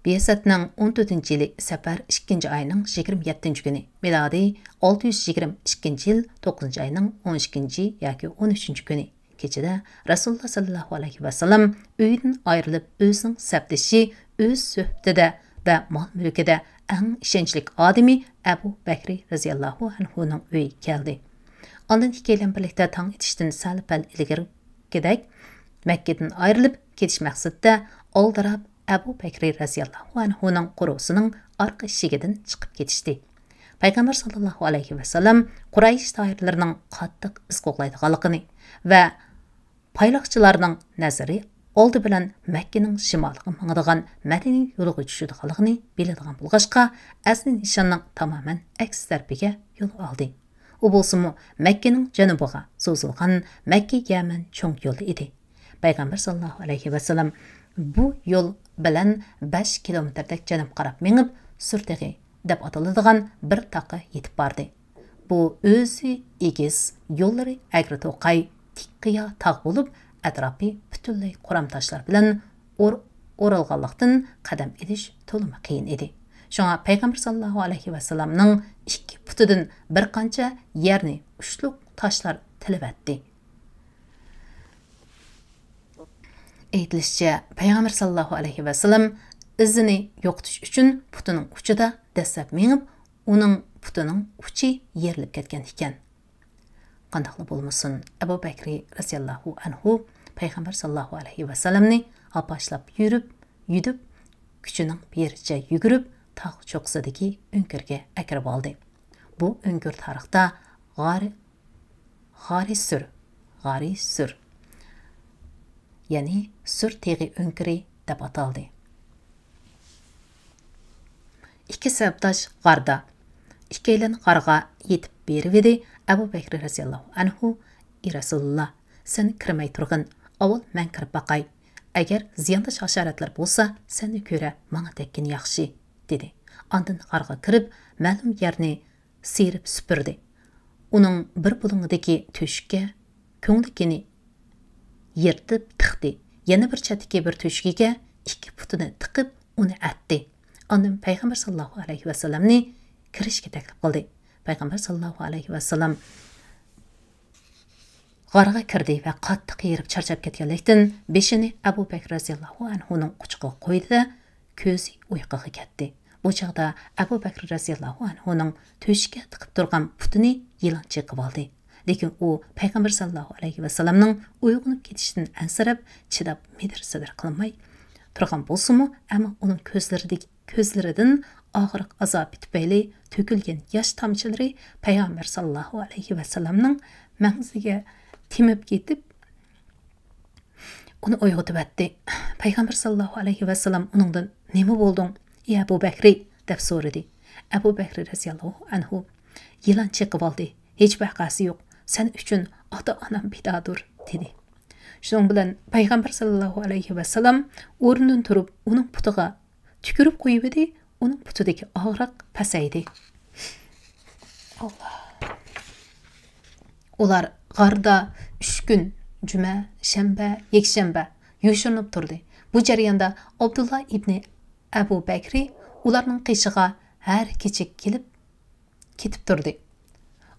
بىئەسەتنىڭ ئون تۆتىنچى يىلى سەپەر ئىككىنچى ئاينىڭ يىگىرمە يەتتىنچى كۈنى، مىلادىي ئالتە يۈز يىگىرمە ئىككىنچى يىل توققۇزىنچى ئاينىڭ ئون ئىككىنچى ياكى ئون ئۈچىنچى كۈنى كېچىدە رەسۇلۇللا ساللاللاھۇ ئەلەيھى ۋەسەللەم ئۆيىدىن ئايرىلىپ، ئۆزىنىڭ سەپدىشى، ئۆز سۆھبىتىدە ۋە مال-مۈلكىدە ئەڭ ئىشەنچلىك ئادىمى ئەبۇ بەكرى رەزىياللاھۇ ئەنھۇنىڭ ئۆيىگە كەلدى. ئاندىن ئىككىيلەن بىرلىكتە تاڭ ئېتىشتىن سەل-پەل ئىلگىرىكىدەك مەككىدىن ئايرىلىپ كېتىش مەقسىتىدە ئالدىراپ ئەبۇ بەكرى رەزىياللاھۇ ئەنھۇنىڭ قورۇسىنىڭ ئارقا ئىشىكىدىن چىقىپ كېتىشتى. پەيغەمبەر ساللاللاھۇ ئەلەيھى ۋەسەللەم قۇرەيش دائىرىلىرىنىڭ قاتتىق ئىز قوغلايدىغانلىقىنى ۋە پايلاقچىلارنىڭ نەزىرى ئالدى بىلەن مەككىنىڭ شىمالىغا ماڭىدىغان مەدىنە يولىغا چۈشىدىغانلىقىنى بىلىدىغان بولغاچقا، ئەسلى نىشاننىڭ تامامەن ئەكسى تەرىپىگە يول ئالدى. ئۇ بولسىمۇ مەككىنىڭ جەنۇبىغا سوزۇلغان مەككە يەمەن چوڭ يولى ئىدى. پەيغەمبەر ساللاللاھۇ ئەلەيھى ۋەسەللەم بۇ يول بىلەن بەش كىلومېتىردەك جەنۇبقا قاراپ مېڭىپ، سۈرتېغى دەپ ئاتىلىدىغان بىر تاغقا يېتىپ باردى. بۇ ئۆزى ئېگىز، يوللىرى ئەگرى توقاي، تىك قىيا تاغ بولۇپ، ئەتراپى پۈتۈنلەي قورام تاشلار بىلەن ئور-، ئورالغانلىقتىن، قەدەم ئېلىش تولىمۇ قىيىن ئىدى. شۇڭا پەيغەمبەر ساللاللاھۇ ئەلەيھى ۋەسەللەمنىڭ ئىككى پۇتىدىن بىر قانچە يەرنى ئۇچلۇق تاشلار تىلىۋەتتى. ئېيتىلىشىچە، پەيغەمبەر ساللاللاھۇ ئەلەيھى ۋەسەللەم ئىزىنى يوقىتىش ئۈچۈن پۇتىنىڭ ئۇچىدا دەسسەپ مېڭىپ، ئۇنىڭ پۇتىنىڭ ئۇچى يېرىلىپ كەتكەن ئىكەن. قانداقلا بولمىسۇن، ئەبۇ بەكرى رەزىياللاھۇ ئەنھۇ پەيغەمبەر ساللاللاھۇ ئەلەيھى ۋەسەللەمنى ھاپاشلاپ يۈرۈپ، يۈدۈپ، كۈچىنىڭ بېرىچە يۈگۈرۈپ، تاغ چوققىسىدىكى ئۆڭكۈرگە ئەكىرىۋالدى. بۇ ئۆڭكۈر تارىختا غارى غارى سۈر، غارى سۈر، يەنى سۈر تېغى ئۆڭكۈرى دەپ ئاتالدى. ئىككى سەپداش غاردا. ئىككىيلەن غارغا يېتىپ بېرىۋىدى. ئەبۇ بەكرى رەزىياللاھۇ ئەنھۇ، ئى رەسۇلۇللا، سەن كىرمەي تۇرغىن، ئاۋۋال مەن كىرىپ باقاي. ئەگەر زىيانداش ھاشاراتلار بولسا، سەندە كۆرە ماڭا تەگكىنى ياخشى، دېدى. ئاندىن غارغا كىرىپ، مەلۇم يەرنى سىيرىپ سۈپۈردى. ئۇنىڭ بىر بۇلۇڭىدىكى تۆشۈككە كۆڭلىكىنى يىرتىپ تىقتى. يەنە بىر چەتتىكى بىر تۆشۈكىگە ئىككى پۇتىنى تىقىپ، ئۇنى ئەتتى. ئاندىن پەيغەمبەر ساللاللاھۇ ئەلەيھى ۋەسەللەمنى كىرىشكە تەكلىپ قىلدى. پەيغەمبەر ساللاللاھۇ ئەلەيھى ۋەسەللەم غارغا كىردى ۋە قاتتىق ھېرىپ چارچاپ كەتكەنلىكتىن، بېشىنى ئەبۇ بەكرى رەزىياللاھۇ ئەنھۇنىڭ قۇچىقىغا قويدى-دە، كۆزى ئۇيقۇغا كەتتى. بۇ چاغدا ئەبۇ بەكرى رەزىياللاھۇ ئەنھۇنىڭ تۆشۈككە تىقىپ تۇرغان پۇتىنى يىلان چېقىۋالدى. لېكىن ئۇ پەيغەمبەر ساللاللاھۇ ئەلەيھى ۋەسەللەمنىڭ ئويغىنىپ كېتىشىدىن ئەنسىرەپ، چىداپ مىدىر-سىدىر قىلماي تۇرغان بولسىمۇ، ئەمما ئۇنىڭ كۆزلىرىدىكى، كۆزلىرىدىن ئاغرىق ئازابى تۈپەيلى تۆكۈلگەن ياش تامچىلىرى پەيغەمبەر ساللاللاھۇ ئەلەيھى ۋەسەللەمنىڭ مەڭزىگە تېمىپ كېتىپ، ئۇنى ئويغىتىۋەتتى. پەيغەمبەر ساللاللاھۇ ئەلەيھى ۋەسەللەم ئۇنىڭدىن، «نېمە بولدۇڭ، ئى ئەبۇ بەكرى؟» دەپ سورىدى. ئەبۇ بەكرى رەزىياللاھۇ ئەنھۇ، «يىلان چېقىۋالدى، ھېچ ۋەقەسى يوق، سەن ئۈچۈن ئاتا-ئانام پىدادۇر» دېدى. شۇنىڭ بىلەن پەيغەمبەر ساللاللاھۇ ئەلەيھى ۋەسەللەم ئورنىدىن تۇرۇپ، ئۇنىڭ پۇتىغا تۈكۈرۈپ قويۇۋىدى، ئۇنىڭ پۇتىدىكى ئاغرىق پەسەيدى. ئاللا. ئۇلار غاردا ئۈچ كۈن، جۈمە، شەنبە، يەكشەنبە يوشۇرۇنۇپ تۇردى. بۇ جەرياندا ئابدۇللا ئىبنى ئەبۇ بەكرى ئۇلارنىڭ قېشىغا ھەر كېچە كېلىپ كېتىپ تۇردى.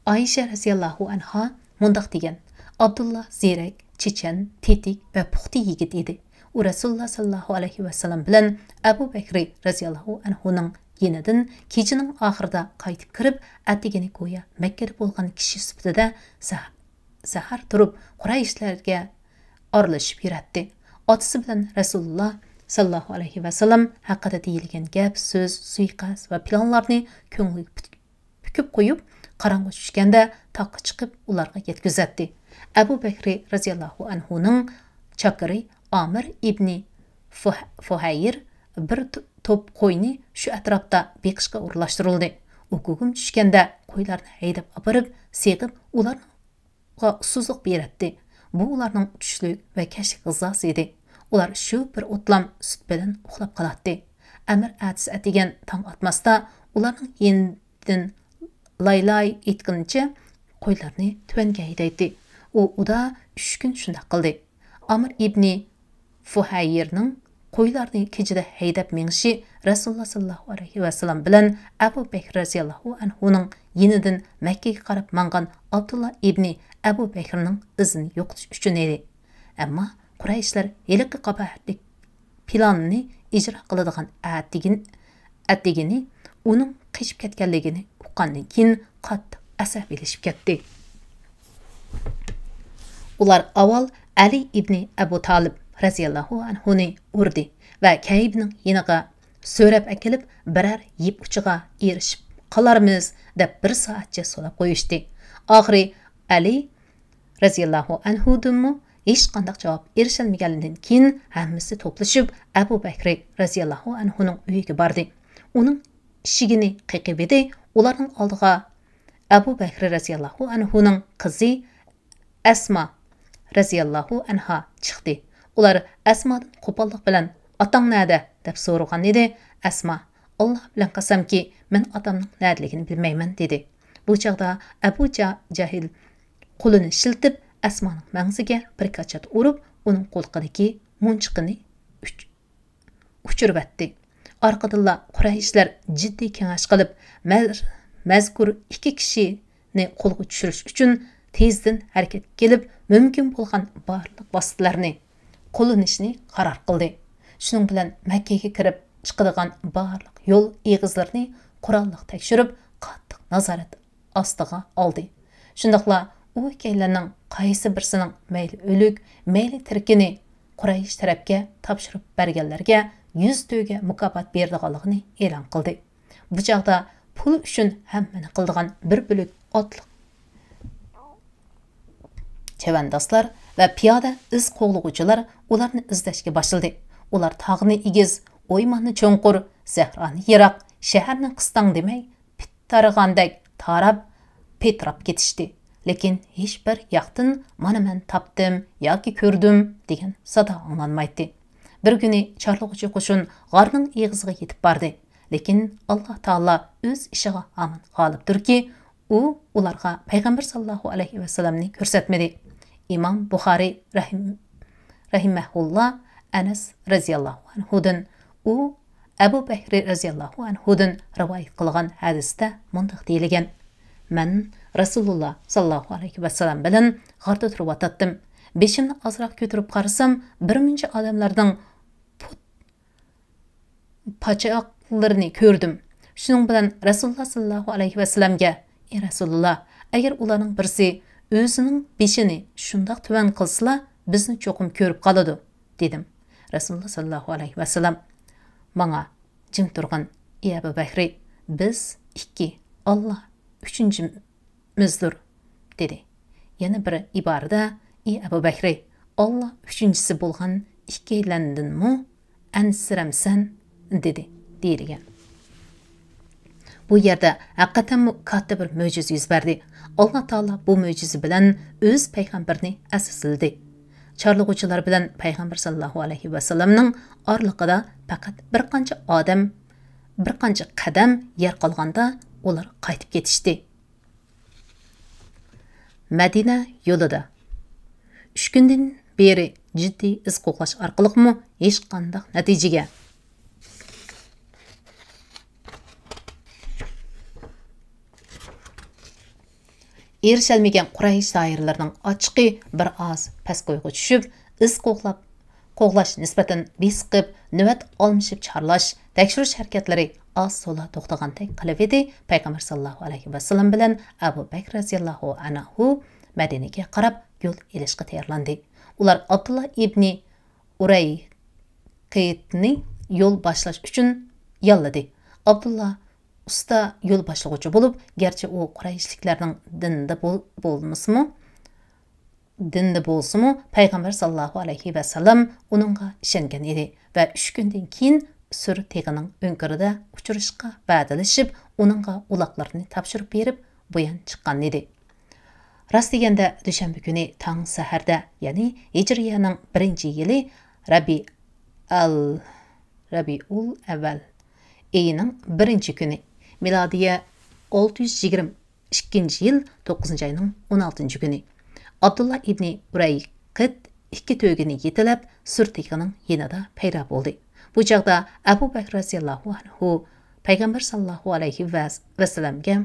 ئائىشە رەزىياللاھۇ ئەنھا مۇنداق دېگەن: «ئابدۇللا زېرەك، چېچەن، تېتىك ۋە پۇختا يىگىت ئىدى. ئۇ رەسۇلۇللا ساللاللاھۇ ئەلەيھى ۋەسەللەم بىلەن ئەبۇ بەكرى رەزىياللاھۇ ئەنھۇنىڭ يېنىدىن كېچىنىڭ ئاخىرىدا قايتىپ كىرىپ، ئەتىگىنى گويا مەككىدە بولغان كىشى سۈپىتىدە سەھ-، سەھەر تۇرۇپ، قۇرەيشلەرگە ئارىلىشىپ يۈرەتتى. ئاتىسى بىلەن رەسۇلۇللا ساللاللاھۇ ئەلەيھى ۋەسەللەم ھەققىدە دېيىلگەن گەپ، سۆز، سۇيىقەست ۋە پىلانلارنى كۆڭلىگە پۈت-، پۈكۈپ قويۇپ، قاراڭغۇ چۈشكەندە تاغقا چىقىپ ئۇلارغا يەتكۈزەتتى. ئەبۇ بەكرى رەزىياللاھۇ ئەنھۇنىڭ چاكىرى ئامىر ئىبنى فۇھ-، فۇھەير بىر تو-، توپ قوينى شۇ ئەتراپتا بېقىشقا ئورۇنلاشتۇرۇلدى. ئۇ گۇگۇم چۈشكەندە قويلارنى ھەيدەپ ئاپىرىپ سېغىپ، ئۇلارنىڭ ئۇسسۇزلۇق بېرەتتى. بۇ ئۇلارنىڭ چۈشلۈك ۋە كەچلىك غىزاسى ئىدى. ئۇلار شۇ بىر ئوتلام سۈت بىلەن ئۇخلاپ قالاتتى. ئەمىر ئەتىسى ئەتىگەن تاڭ ئاتماستا ئۇلارنىڭ يېنىدىن لاي-لاي ئېيتقىنىچە قويلارنى تۆۋەنگە ھەيدەيتتى. ئۇ ئۇدا ئۈچ كۈن شۇنداق قىلدى. ئامىر ئىبنى فۇھەيرنىڭ قويلارنى كېچىدە ھەيدەپ مېڭىشى رەسۇلۇللا ساللاللاھۇ ئەلەيھى ۋەسەللەم بىلەن ئەبۇ بەكرى رەزىياللاھۇ ئەنھۇنىڭ يېنىدىن مەككىگە قاراپ ماڭغان ئابدۇللا ئىبنى ئەبۇ بەكرىنىڭ ئىزىنى يوقىتىش ئۈچۈن ئىدى. ئەمما قۇرەيشلەر ھېلىقى قاباھەتلىك پىلاننى ئىجرا قىلىدىغان ئەتىگىن-، ئەتىگىنى ئۇنىڭ قېچىپ كەتكەنلىكىنى ئۇققاندىن كېيىن قاتتىق ئەسەبىيلىشىپ كەتتى. ئۇلار ئاۋۋال ئەلى ئىبنى ئەبۇ تالىپ رەزىياللاھۇ ئەنھۇنى ئۇردى ۋە كەئبىنىڭ يېنىغا سۆرەپ ئەكېلىپ، بىرەر يىپ ئۇچىغا ئېرىشىپ قالارمىز دەپ بىر سائەتچە سولاپ قويۇشتى. ئاخىرى ئەلى رەزىياللاھۇ ئەنھۇدىنمۇ ھېچقانداق جاۋاب ئېرىشەلمىگەندىن كېيىن، ھەممىسى توپلىشىپ ئەبۇ بەكرى رەزىياللاھۇ ئەنھۇنىڭ ئۆيىگە باردى. ئۇنىڭ ئىشىكىنى قېقىۋىدى. ئۇلارنىڭ ئالدىغا ئەبۇ بەكرى رەزىياللاھۇ ئەنھۇنىڭ قىزى ئەسما رەزىياللاھۇ ئەنھا چىقتى. ئۇلار ئەسمادىن قوپاللىق بىلەن، «ئاتاڭ نەدە؟» دەپ سورىغان ئىدى. ئەسما، «ئاللا بىلەن قەسەمكى، مەن ئاتامنىڭ نەدىلىكىنى بىلمەيمەن» دېدى. بۇ چاغدا ئەبۇ جا-، جەھىل قولىنى شىلتىپ، ئەسمانىڭ مەڭزىگە بىر كاچات ئۇرۇپ، ئۇنىڭ قۇلىقىدىكى مونچىقىنى ئۇچ-، ئۇچۇرۇۋەتتى. ئارقىدىنلا قۇرەيشلەر جىددىي كېڭەش قىلىپ، مەز-، مەزكۇر ئىككى كىشىنى قولغا چۈشۈرۈش ئۈچۈن تېزدىن ھەرىكەتكە كېلىپ، مۇمكىن بولغان بارلىق ۋاسىتىلەرنى قوللىنىشنى قارار قىلدى. شۇنىڭ بىلەن مەككىگە كىرىپ چىقىدىغان بارلىق يول ئېغىزلىرىنى قوراللىق تەكشۈرۈپ، قاتتىق نازارەت ئاستىغا ئالدى. شۇنداقلا ئۇ ئىككىيلەننىڭ قايسى بىرسىنىڭ مەيلى ئۆلۈك، مەيلى تىرىكىنى قۇرەيش تەرەپكە تاپشۇرۇپ بەرگەنلەرگە يۈز تۆگە مۇكاپات بېرىدىغانلىقىنى ئېلان قىلدى. بۇ چاغدا پۇل ئۈچۈن ھەممىنى قىلىدىغان بىر بۆلەك ئاتلىق چەۋەندازلار ۋە پىيادە ئىز قوغلىغۇچىلار ئۇلارنى ئىزدەشكە باشلىدى. ئۇلار تاغنى ئېگىز، ئويماننى چوڭقۇر، سەھرانى يىراق، شەھەرنى قىستاڭ دېمەي، پىت تارىغاندەك تاراپ، پىتىراپ كېتىشتى. لېكىن ھېچبىر ياقتىن «مانا مەن تاپتىم» ياكى «كۆردۈم» دېگەن سادا ئاڭلانمايتتى. بىر كۈنى چارلىغۇچى قوشۇن غارنىڭ ئېغىزىغا يېتىپ باردى. لېكىن ئاللا تائالا ئۆز ئىشىغا ھامان غالىبتۇركى، ئۇ ئۇلارغا پەيغەمبەر ساللاللاھۇ ئەلەيھى ۋەسەللەمنى كۆرسەتمىدى. ئىمام بۇخارىي رەھىم-، رەھىمەھۇللا ئەنەس رەزىياللاھۇ ئەنھۇدىن، ئۇ ئەبۇ بەكرى رەزىياللاھۇ ئەنھۇدىن رىۋايەت قىلغان ھەدىستە مۇنداق دېيىلگەن: «مەن رەسۇلۇللا ساللاللاھۇ ئەلەيھى ۋەسەللەم بىلەن غاردا تۇرۇۋاتاتتىم. بېشىمنى ئازراق كۆتۈرۈپ قارىسام، بىر مۇنچە ئادەملەرنىڭ پۇت پاچاقلىرىنى كۆردۈم. شۇنىڭ بىلەن رەسۇلۇللا ساللاللاھۇ ئەلەيھى ۋەسەللەمگە، ئى رەسۇلۇللا، ئەگەر ئۇلارنىڭ بىرسى ئۆزىنىڭ بېشىنى شۇنداق تۆۋەن قىلسىلا، بىزنى چوقۇم كۆرۈپ قالىدۇ» دېدىم. رەسۇلۇللا ساللاللاھۇ ئەلەيھى ۋەسەللەم ماڭا، جىم تۇرغىن، ئى ئەبۇ بەكرى، بىز ئىككى، ئاللا ئۈچىنچىمىزدۇر، دېدى. يەنە بىر ئىبارىدە، ئى ئەبۇ بەكرى، ئاللا ئۈچىنچىسى بولغان ئىككىيلەندىنمۇ ئەنسىرەمسەن؟ دېدى، دېيىلگەن. بۇ يەردە ھەقىقەتەنمۇ كاتتا بىر مۆجىزە يۈز بەردى. ئاللا تائالا بۇ مۆجىزە بىلەن ئۆز پەيغەمبىرىنى ئەزىزلىدى. چارلىغۇچىلار بىلەن پەيغەمبەر ساللاللاھۇ ئەلەيھى ۋەسەللەمنىڭ ئارىلىقىدا پەقەت بىر قانچە ئادەم، بىر قانچە قەدەم يەر قالغاندا، ئۇلار قايتىپ كېتىشتى. مەدىنە يولىدا. ئۈچ كۈندىن بېرى جىددىي ئىز قوغلاش ئارقىلىقمۇ ھېچقانداق نەتىجىگە ئېرىشەلمىگەن قۇرەيش دائىرىلىرىنىڭ ئاچچىقى بىر ئاز پەسكويغا چۈشۈپ، ئىز قوغلاپ، قوغلاش نىسبەتەن بېسىقىپ، نۆۋەت ئالمىشىپ چارلاش، تەكشۈرۈش ھەرىكەتلىرى ئاز تولا توختىغاندەك قىلىۋىدى. پەيغەمبەر ساللاللاھۇ ئەلەيھى ۋەسەللەم بىلەن ئەبۇ بەكرى رەزىياللاھۇ ئەنھۇ مەدىنىگە قاراپ يول ئېلىشقا تەييارلاندى. ئۇلار ئابدۇللا ئىبنى ئۇرەيقىتنى يول باشلاش ئۈچۈن ياللىدى. ئابدۇللا ئۇستا يول باشلىغۇچى بولۇپ، گەرچە ئۇ قۇرەيشلىكلەرنىڭ دىنىدا بول-، بولمىسىمۇ، دىندا بولسىمۇ، پەيغەمبەر ساللاللاھۇ ئەلەيھى ۋەسەللەم ئۇنىڭغا ئىشەنگەن ئىدى ۋە ئۈچ كۈندىن كېيىن سۈر تېغىنىڭ ئۆڭكۈرىدە ئۇچرىشىشقا ۋەدىلىشىپ، ئۇنىڭغا ئۇلاغلىرىنى تاپشۇرۇپ بېرىپ، بۇيان چىققان ئىدى. راست دېگەندە، دۈشەنبە كۈنى تاڭ سەھەردە، يەنى ھىجرىيەنىڭ بىرىنچى يىلى رەبىئەل، رەبىئۇل ئەۋۋەل ئېيىنىڭ بىرىنچى كۈنى، مىلادىيە ئالتە يۈز يىگىرمە ئىككىنچى يىل توققۇزىنچى ئاينىڭ ئون ئالتىنچى كۈنى، ئابدۇللا ئىبنى ئۇرەيقىت ئىككى تۆگىنى يېتىلەپ، سۈر تېغىنىڭ يېنىدا پەيدا بولدى. بۇ چاغدا ئەبۇ بەكرى رەزىياللاھۇ ئەنھۇ پەيغەمبەر ساللاللاھۇ ئەلەيھى ۋەسەللەمگە،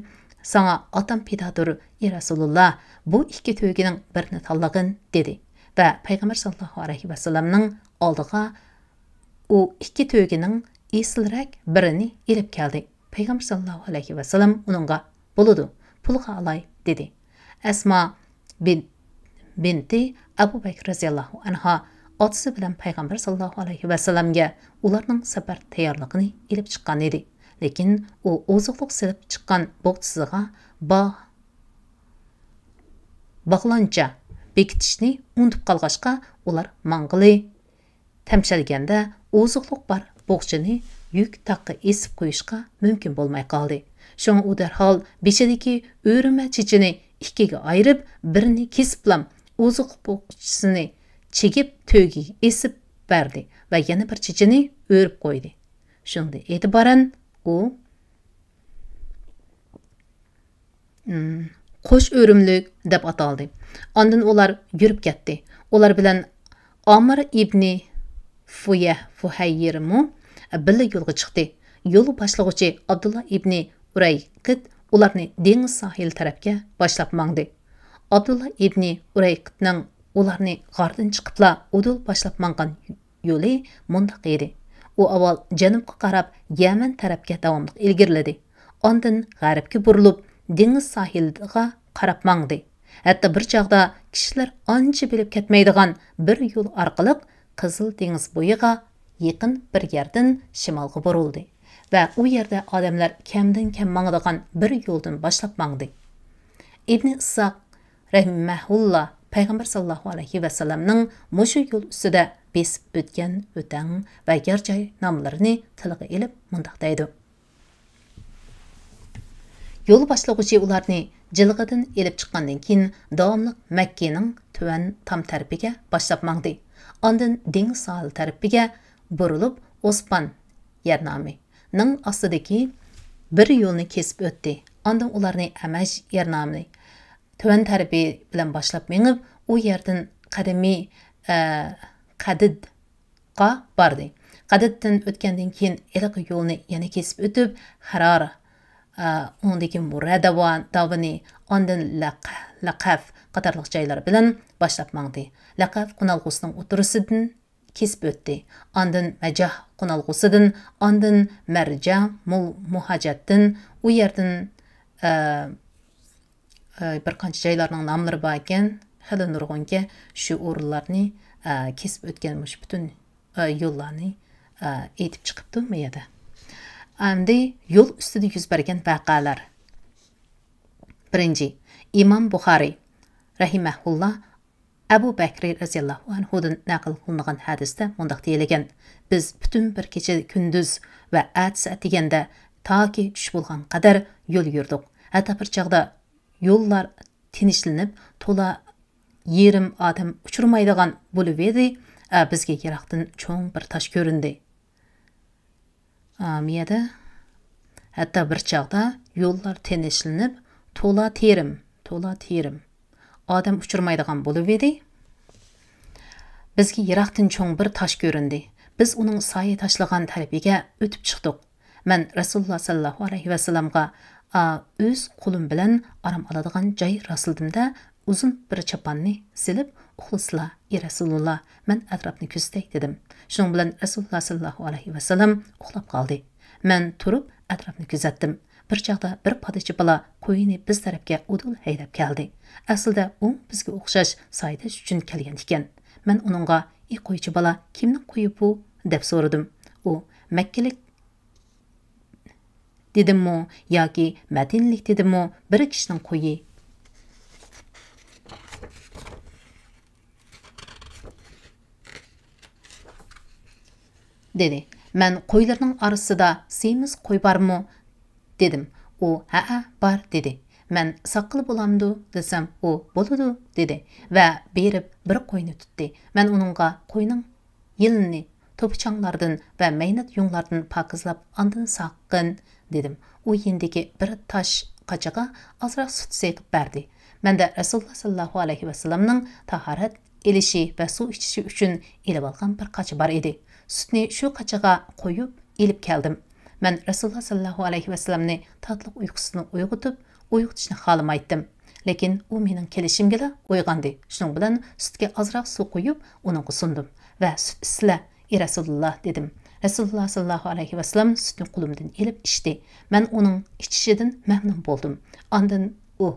«ساڭا ئاتام پىدادۇر، ئى رەسۇلۇللا، بۇ ئىككى تۆگىنىڭ بىرىنى تاللىغىن» دېدى ۋە پەيغەمبەر ساللاللاھۇ ئەلەيھى ۋەسەللەمنىڭ ئالدىغا ئۇ ئىككى تۆگىنىڭ ئېسىلرەك بىرىنى ئېلىپ كەلدى. پەيغەمبەر ساللاللاھۇ ئەلەيھى ۋەسەللەم ئۇنىڭغا، «بولىدۇ، پۇلغا ئالاي» دېدى. ئەسما بىن-، بىنتى ئەبۇ بەكرى رەزىياللاھۇ ئەنھا ئاتىسى بىلەن پەيغەمبەر ساللاللاھۇ ئەلەيھى ۋەسەللەمگە ئۇلارنىڭ سەپەر تەييارلىقىنى ئېلىپ چىققان ئىدى. لېكىن ئۇ ئوزۇقلۇق سېلىپ چىققان بوخچىسىغا با-، باغلانچا بېكىتىشنى ئۇنتۇپ قالغاچقا، ئۇلار ماڭغىلى تەمشەلگەندە، ئوزۇقلۇق بار بوخچىنى يۈك تاققا ئېسىپ قويۇشقا مۇمكىن بولماي قالدى. شۇڭا ئۇ دەرھال بېشىدىكى ئۆرۈمە چېچىنى ئىككىگە ئايرىپ، بىرىنى كېسىپلام، ئوزۇقلۇق بوخچىسىنى چىگىپ، تۆگىگە ئېسىپ بەردى ۋە يەنە بىر چېچىنى ئۆرۈپ قويدى. شۇنىڭدىن ئېتىبارەن ئۇ، ئىم، قوش ئۆرۈملۈك دەپ ئاتالدى. ئاندىن ئۇلار يۈرۈپ كەتتى. ئۇلار بىلەن ئامىر ئىبنى فۇيەھ، فۇھەييىرمۇ بىللە يولغا چىقتى. يول باشلىغۇچى ئابدۇللا ئىبنى ئۇرەيقىت ئۇلارنى دېڭىز ساھىلى تەرەپكە باشلاپ ماڭدى. ئابدۇللا ئىبنى ئۇرەيقىتنىڭ ئۇلارنى غاردىن چىقىپلا ئۇدۇل باشلاپ ماڭغان يولى مۇنداق ئىدى. ئۇ ئاۋۋال جەنۇبقا قاراپ يەمەن تەرەپكە داۋاملىق ئىلگىرىلىدى. ئاندىن غەربكە بۇرۇلۇپ، دېڭىز ساھىلىغا قاراپ ماڭدى. ھەتتا بىر چاغدا كىشىلەر ئانچە بىلىپ كەتمەيدىغان بىر يول ئارقىلىق قىزىل دېڭىز بويىغا يېقىن بىر يەردىن شىمالغا بۇرۇلدى ۋە ئۇ يەردە ئادەملەر كەمدىن كەم ماڭىدىغان بىر يولدىن باشلاپ ماڭدى. ئىبنى ئىسساق رەھىمەھۇللا پەيغەمبەر ساللاللاھۇ ئەلەيھى ۋەسەللەمنىڭ مۇشۇ يول ئۈستىدە بېسىپ ئۆتكەن ئۆتەڭ ۋە يەر جاي ناملىرىنى تىلغا ئېلىپ مۇنداق دەيدۇ. يول باشلىغۇچى ئۇلارنى جىلغىدىن ئېلىپ چىققاندىن كېيىن، داۋاملىق مەككىنىڭ تۆۋەن تام تەرىپىگە باشلاپ ماڭدى. ئاندىن دېڭىز ساھىل تەرىپىگە بۇرۇلۇپ، ئوسپان يەر نامىنىڭ ئاستىدىكى بىر يولنى كېسىپ ئۆتتى. ئاندىن ئۇلارنى ئەمەج يەر نامى تۆۋەن تەرىپى بىلەن باشلاپ مېڭىپ، ئۇ يەردىن قەدىمىي، ئە، قەدىد قا باردى. قەدىدتىن ئۆتكەندىن كېيىن، ھېلىقى يولنى يەنە كېسىپ ئۆتۈپ، خەرار، ئە، ئۇنىڭدىن كېيىن مۇررە داۋا-، داۋىنى، ئاندىن لەق-، لەقەف قاتارلىق جايلار بىلەن باشلاپ ماڭدى. لەقەف قونالغۇسىنىڭ ئوتتۇرىسىدىن كېسىپ ئۆتتى. ئاندىن مەجاھ قونالغۇسىدىن، ئاندىن مەرجە مۇل-، مۇھاجەتتىن، ئۇ يەردىن، ئە، ئە، بىر قانچە جايلارنىڭ ناملىرى بار ئىكەن، خېلى نۇرغۇنكەن شۇ ئورۇنلارنى، ئە، كېسىپ ئۆتكەن مۇشۇ پۈتۈن، ئە، يوللارنى، ئە، ئېيتىپ چىقىپتۇ بۇ يەردە. ئەمدى يول ئۈستىدە يۈز بەرگەن ۋەقەلەر. بىرىنچى، ئىمام بۇخارىي رەھىمەھۇللا ئەبۇ بەكرى رەزىياللاھۇ ئەنھۇدىن نەقىل قىلىنغان ھەدىستە مۇنداق دېيىلگەن: بىز پۈتۈن بىر كېچە كۈندۈز ۋە ئەتىسى ئەتىگەندە تاكى چۈش بولغان قەدەر يول يۈردۇق. ھەتتا بىر چاغدا يوللار تىنچلىنىپ، تولا يېرىم ئادەم ئۇچرىمايدىغان بولۇۋىدى. ئە، بىزگە يىراقتىن چوڭ بىر تاش كۆرۈندى. ئا، مىيەدە، ھەتتا بىر چاغدا يوللار تىنچلىنىپ، تولا تېرىم، تولا تېرىم ئادەم ئۇچرىمايدىغان بولۇۋىدى. بىزگە يىراقتىن چوڭ بىر تاش كۆرۈندى. بىز ئۇنىڭ سايە تاشلىغان تەرىپىگە ئۆتۈپ چىقتۇق. مەن رەسۇلۇللا ساللاللاھۇ ئەلەيھى ۋەسەللەمغا، ئا، ئۆز قولۇم بىلەن ئارام ئالىدىغان جاي راسلىدىم-دە، ئۇزۇن بىر چاپاننى سېلىپ، ئۇخلىسىلا، ئى رەسۇلۇللا، مەن ئەتراپنى كۆزىتەي، دېدىم. شۇنىڭ بىلەن رەسۇلۇللا ساللاللاھۇ ئەلەيھى ۋەسەللەم ئۇخلاپ قالدى. مەن تۇرۇپ ئەتراپنى كۆزەتتىم. بىر چاغدا بىر پادىچى بالا قويىنى بىز تەرەپكە ئۇدۇل ھەيدەپ كەلدى. ئەسلىدە ئۇمۇ بىزگە ئوخشاش سايىداش ئۈچۈن كەلگەن ئىكەن. مەن ئۇنىڭغا، ئى قويچى بالا، كىمنىڭ قويى بۇ؟ دەپ سورىدىم. ئۇ، مەككىلىك دېدىممۇ ياكى مەدىنىلىك دېدىممۇ، بىر كىشىنىڭ قويى. دېدى. مەن قويلىرىنىڭ ئارىسىدا سېمىز قوي بارمۇ؟ دېدىم. ئۇ، ھەئە، بار، دېدى. مەن ساققىلى بولامدۇ؟ دېسەم، ئۇ، بولىدۇ، دېدى ۋە بېرىپ بىر قوينى تۇتتى. مەن ئۇنىڭغا قوينىڭ يىلىنى توپا چاڭلاردىن ۋە مەينەت يۇڭلاردىن پاكىزلاپ، ئاندىن ساققىن، دېدىم. ئۇ يېنىدىكى بىر تاش قاچىغا ئازراق سۈت سېقىپ بەردى. مەندە رەسۇلۇللا ساللاللاھۇ ئەلەيھى ۋەسەللەمنىڭ تاھارەت ئېلىشى ۋە سۇ ئىچىشى ئۈچۈن ئېلىۋالغان بىر قاچا بار ئىدى. سۈتنى شۇ قاچىغا قۇيۇپ ئېلىپ كەلدىم. مەن رەسۇلۇللا ساللاللاھۇ ئەلەيھى ۋەسەللەمنى تاتلىق ئۇيقۇسىدىن ئويغىتىپ، ئويغىتىشنى خالىمايتتىم. لېكىن ئۇ مېنىڭ كېلىشىمگىلا ئويغاندى. شۇنىڭ بىلەن سۈتكە ئازراق سۇ قۇيۇپ، ئۇنىڭغا سۇندۇم ۋە، سۈت ئىچسىلە، ئى رەسۇلۇللا، دېدىم. رەسۇلۇللا ساللاللاھۇ ئەلەيھى ۋەسەللەم سۈتنى قولۇمدىن ئېلىپ ئىچتى. مەن ئۇنىڭ ئىچىشىدىن مەمنۇن بولدۇم. ئاندىن ئۇ،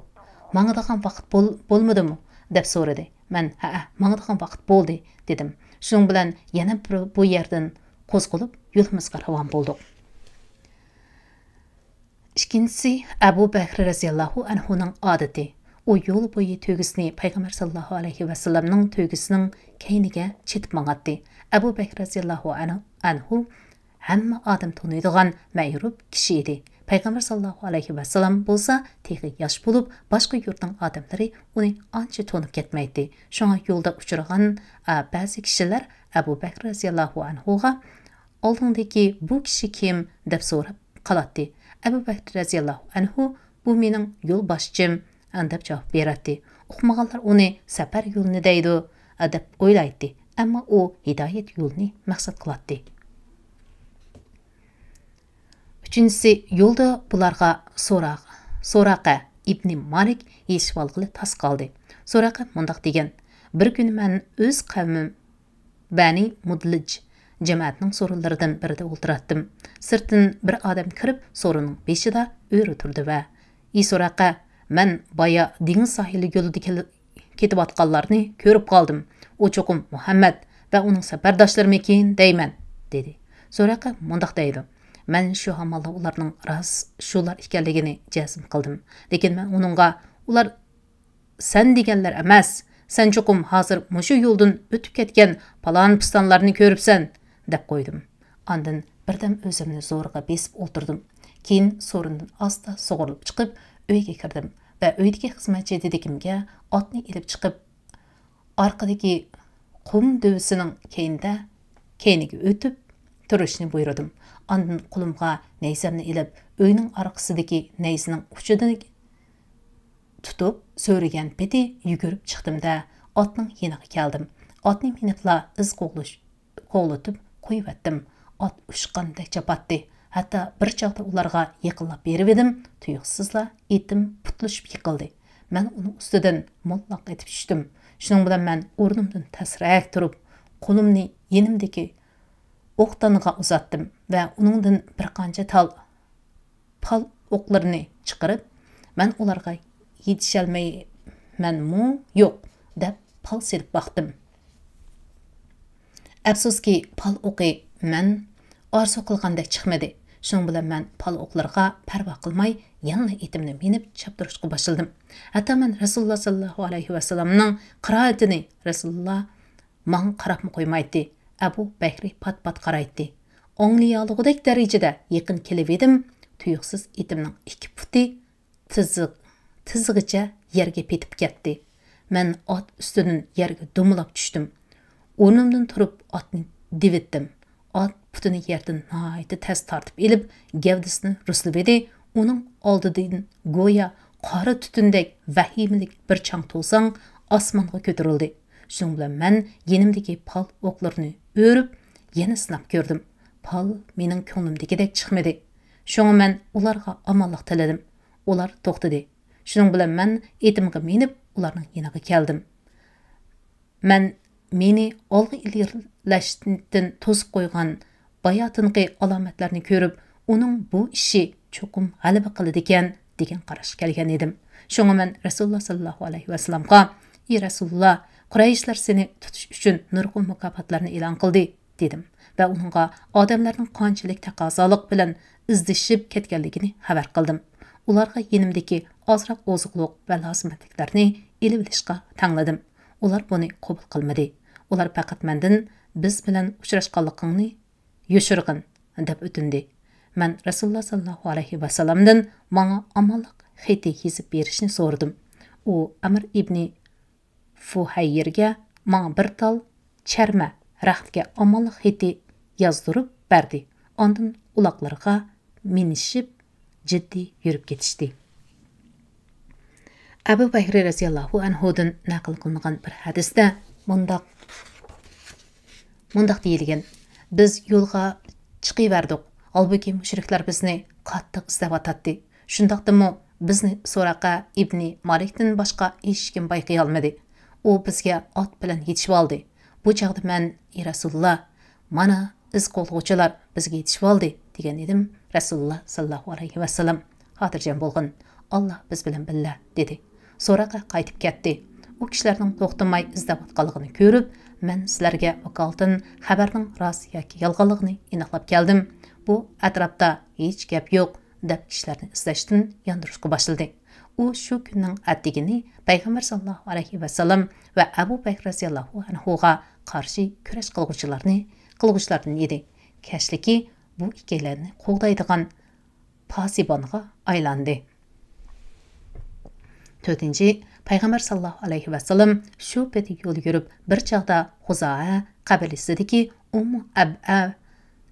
ماڭىدىغان ۋاقىت بول-، بولمىدىمۇ؟ دەپ سورىدى. مەن، ھەئە، ماڭىدىغان ۋاقىت بولدى، دېدىم. شۇنىڭ بىلەن يەنە بىر بۇ يەردىن قوزغىلىپ، يولىمىزغا راۋان بولدۇق. ئىككىنچىسى، ئەبۇ بەكرى رەزىياللاھۇ ئەنھۇنىڭ ئادىتى. ئۇ يول بويى تۆگىسىنى پەيغەمبەر ساللاللاھۇ ئەلەيھى ۋەسەللەمنىڭ تۆگىسىنىڭ كەينىگە چېتىپ ماڭاتتى. ئەبۇ بەكرى رەزىياللاھۇ ئەنھۇ، ئەنھۇ ھەممە ئادەم تونۇيدىغان مەيرۇپ كىشى ئىدى. پەيغەمبەر ساللاللاھۇ ئەلەيھى ۋەسەللەم بولسا تېخى ياش بولۇپ، باشقا يۇرتنىڭ ئادەملىرى ئۇنى ئانچە تونۇپ كەتمەيتتى. شۇڭا يولدا ئۇچرىغان، ئە، بەزى كىشىلەر ئەبۇ بەكرى رەزىياللاھۇ ئەنھۇغا، ئالدىڭدىكى بۇ كىشى كىم؟ دەپ سوراپ، قالاتتى. ئەبۇ بەكرى رەزىياللاھۇ ئەنھۇ، «بۇ مېنىڭ يولباشچىم» دەپ جاۋاب بېرەتتى. ئۇقمىغانلار ئۇنى سەپەر يولىنى دەيدۇ دەپ ئويلايتتى. ئەمما ئۇ ھىدايەت يولىنى مەقسەت قىلاتتى. ئۈچىنچىسى، يولدا بۇلارغا سورا-، سوراقە ئىبنى مالىك يېتىشىۋالغىلى تاس قالدى. سوراقە مۇنداق دېگەن: «بىر كۈنى مەن ئۆز قەۋمىم بەنى مۇدلىج جەمەتنىڭ سورۇنلىرىدىن بىرىدە ئولتۇراتتىم. سىرتتىن بىر ئادەم كىرىپ، سورۇننىڭ بېشىدا ئۆرە تۇردى ۋە، ئى سوراقە، مەن بايا دېڭىز ساھىلى يولىدا كېل-، كېتىۋاتقانلارنى كۆرۈپ قالدىم. ئۇ چوقۇم مۇھەممەد ۋە ئۇنىڭ سەپەرداشلىرىمىكىن دەيمەن» دېدى. سوراقە مۇنداق دەيدۇ: «مەن شۇ ھامالدا ئۇلارنىڭ راست شۇلار ئىكەنلىكىنى جەزم قىلدىم. لېكىن مەن ئۇنىڭغا، ئۇلار سەن دېگەنلەر ئەمەس، سەن چوقۇم ھازىر مۇشۇ يولدىن ئۆتۈپ كەتكەن پالان پىستانلارنى كۆرۈپسەن» دەپ قويدۇم. ئاندىن بىردەم ئۆزۈمنى زورىغا بېسىپ ئولتۇردۇم. كېيىن سورۇندىن ئاستا سۇغۇرۇلۇپ چىقىپ، ئۆيگە كىردىم ۋە ئۆيدىكى خىزمەتچى دېدىكىمگە ئاتنى ئېلىپ چىقىپ، ئارقىدىكى قۇم دۆۋىسىنىڭ كەينىدە، كەينىگە ئۆتۈپ تۇرۇشنى بۇيرۇدۇم. ئاندىن قولۇمغا نەيزەمنى ئېلىپ، ئۆينىڭ ئارقىسىدىكى نەيزىنىڭ ئۇچىدىن تۇتۇپ، سۆرىگەن پېتى يۈگۈرۈپ چىقتىم-دە، ئاتنىڭ يېنىغا كەلدىم. ئاتنى مىنىپلا ئىز قوغلىش-، قوغلىتىپ قويۇۋەتتىم. ئات ئۇچقاندەك چاپاتتى. ھەتتا بىر چاغدا ئۇلارغا يېقىنلاپ بېرىۋىدىم، تۇيۇقسىزلا ئېتىم پۇتلىشىپ يىقىلدى. مەن ئۇنىڭ ئۈستىدىن موللاق ئېتىپ چۈشتۈم. شۇنىڭ بىلەن مەن ئورنۇمدىن تەسرەك تۇرۇپ، قولۇمنى يېنىمدىكى ئوقدانغا ئۇزاتتىم ۋە ئۇنىڭدىن بىر قانچە تال پال ئوقلىرىنى چىقىرىپ، «مەن ئۇلارغا يېتىشەلمەيمەنمۇ يوق» دەپ پال سېلىپ باقتىم. ئەپسۇسكى، پال ئوقى مەن ئارزۇ قىلغاندەك چىقمىدى. شۇنىڭ بىلەن مەن پال ئوقلىرىغا پەرۋا قىلماي، يەنىلا ئېتىمنى مىنىپ چاپتۇرۇشقا باشلىدىم. ھەتتا مەن رەسۇلۇللا ساللاللاھۇ ئەلەيھى ۋەسەللەمنىڭ قىرائىتىنى، رەسۇلۇللا ماڭا قاراپمۇ قويمايتتى. ئەبۇ بەكرى پات-پات قارايتتى. ئاڭلىيالىغۇدەك دەرىجىدە يېقىن كېلىۋىدىم، تۇيۇقسىز ئېتىمنىڭ ئىككى پۇتى تىزىق-، تىزىغىچە يەرگە پېتىپ كەتتى. مەن ئات ئۈستىدىن يەرگە دومىلاپ چۈشتۈم. ئورنۇمدىن تۇرۇپ ئاتنى دېۋىتتىم. ئات پۇتىنى يەردىن ناھايىتى تەس تارتىپ ئېلىپ، گەۋدىسىنى رۇسلىۋىدى. ئۇنىڭ ئالدىدىن گويا قارا تۈتۈندەك ۋەھىمىلىك بىر چاڭ توزاڭ ئاسمانغا كۆتۈرۈلدى. شۇنىڭ بىلەن مەن يېنىمدىكى پال ئوقلىرىنى ئۆرۈپ، يەنە سىناپ كۆردۈم. پال مېنىڭ كۆڭلۈمدىكىدەك چىقمىدى. شۇڭا مەن ئۇلارغا ئامانلىق تىلىدىم. ئۇلار توختىدى. شۇنىڭ بىلەن مەن ئېتىمغا مىنىپ، ئۇلارنىڭ يېنىغا كەلدىم. مەن مېنى ئالغا ئىلگىرىلەشتىن توسۇپ قويغان باياتىنقى ئالامەتلەرنى كۆرۈپ، ئۇنىڭ بۇ ئىشى چوقۇم غەلىبە قىلىدىكەن، دېگەن قاراشقا كەلگەن ئىدىم. شۇڭا مەن رەسۇلۇللا ساللاللاھۇ ئەلەيھى ۋەسەللەمغا، ئى رەسۇلۇللا، قۇرەيشلەر سېنى تۇتۇش ئۈچۈن نۇرغۇن مۇكاپاتلارنى ئېلان قىلدى، دېدىم ۋە ئۇنىڭغا ئادەملەرنىڭ قانچىلىك تەقەززالىق بىلەن ئىزدىشىپ كەتكەنلىكىنى خەۋەر قىلدىم. ئۇلارغا يېنىمدىكى ئازراق ئوزۇقلۇق ۋە لازىمەتلىكلەرنى ئېلىۋېلىشقا تەڭلىدىم. ئۇلار بۇنى قوبۇل قىلمىدى. ئۇلار پەقەت مەندىن، «بىز بىلەن ئۇچراشقانلىقىڭنى يوشۇرغىن» دەپ ئۆتۈندى. مەن رەسۇلۇللا ساللاللاھۇ ئەلەيھى ۋەسەللەمدىن ماڭا ئامانلىق خېتى يېزىپ بېرىشنى سورىدىم. ئۇ ئەمىر ئىبنى فۇھەييىرگە ماڭا بىر تال چەرمە رەختكە ئامانلىق خېتى يازدۇرۇپ بەردى. ئاندىن ئۇلاقلىرىغا مىنىشىپ، جىددىي يۈرۈپ كېتىشتى. ئەبۇ بەكرى رەزىياللاھۇ ئەنھۇدىن نەقىل قىلىنغان بىر ھەدىستە مۇنداق، مۇنداق دېيىلگەن: «بىز يولغا چىقىۋەردۇق، ھالبۇكى، مۇشرىكلار بىزنى قاتتىق ئىزدەۋاتاتتى. شۇنداقتىمۇ بىزنى سوراقە ئىبنى مالىكتىن باشقا ھېچكىم بايقىيالمىدى. ئۇ بىزگە ئات بىلەن يېتىشىۋالدى. بۇ چاغدا مەن، ئى رەسۇلۇللا، مانا، ئىز قوغلىغۇچىلار بىزگە يېتىشىۋالدى» دېگەن ئىدىم. رەسۇلۇللا ساللاللاھۇ ئەلەيھى ۋەسەللەم، «خاتىرجەم بولغىن، ئاللا بىز بىلەن بىللە» دېدى. سوراقە قايتىپ كەتتى. ئۇ كىشىلەرنىڭ توختىماي ئىزدەۋاتقانلىقىنى كۆرۈپ، «مەن سىلەرگە ۋاكالىتەن خەۋەرنىڭ راست ياكى يالغانلىقىنى ئېنىقلاپ كەلدىم. بۇ ئەتراپتا ھېچ گەپ يوق» دەپ، كىشىلەرنى ئىزدەشتىن ياندۇرۇشقا باشلىدى. ئۇ شۇ كۈننىڭ ئەتىگىنى پەيغەمبەر ساللاللاھۇ ئەلەيھى ۋەسەللەم ۋە ئەبۇ بەكرى رەزىياللاھۇ ئەنھۇغا قارشى كۈرەش قىلغۇچىلارنى، قىلغۇچىلاردىن ئىدى. كەچلىكى بۇ ئىككىيلەننى قوغدايدىغان پاسىبانغا ئايلاندى. تۆتىنچى، پەيغەمبەر ساللاللاھۇ ئەلەيھى ۋەسەللەم شۇ پېتى يول يۈرۈپ، بىر چاغدا خۇزائە قەبىلىسىدىكى ئۇممۇ ئەبئە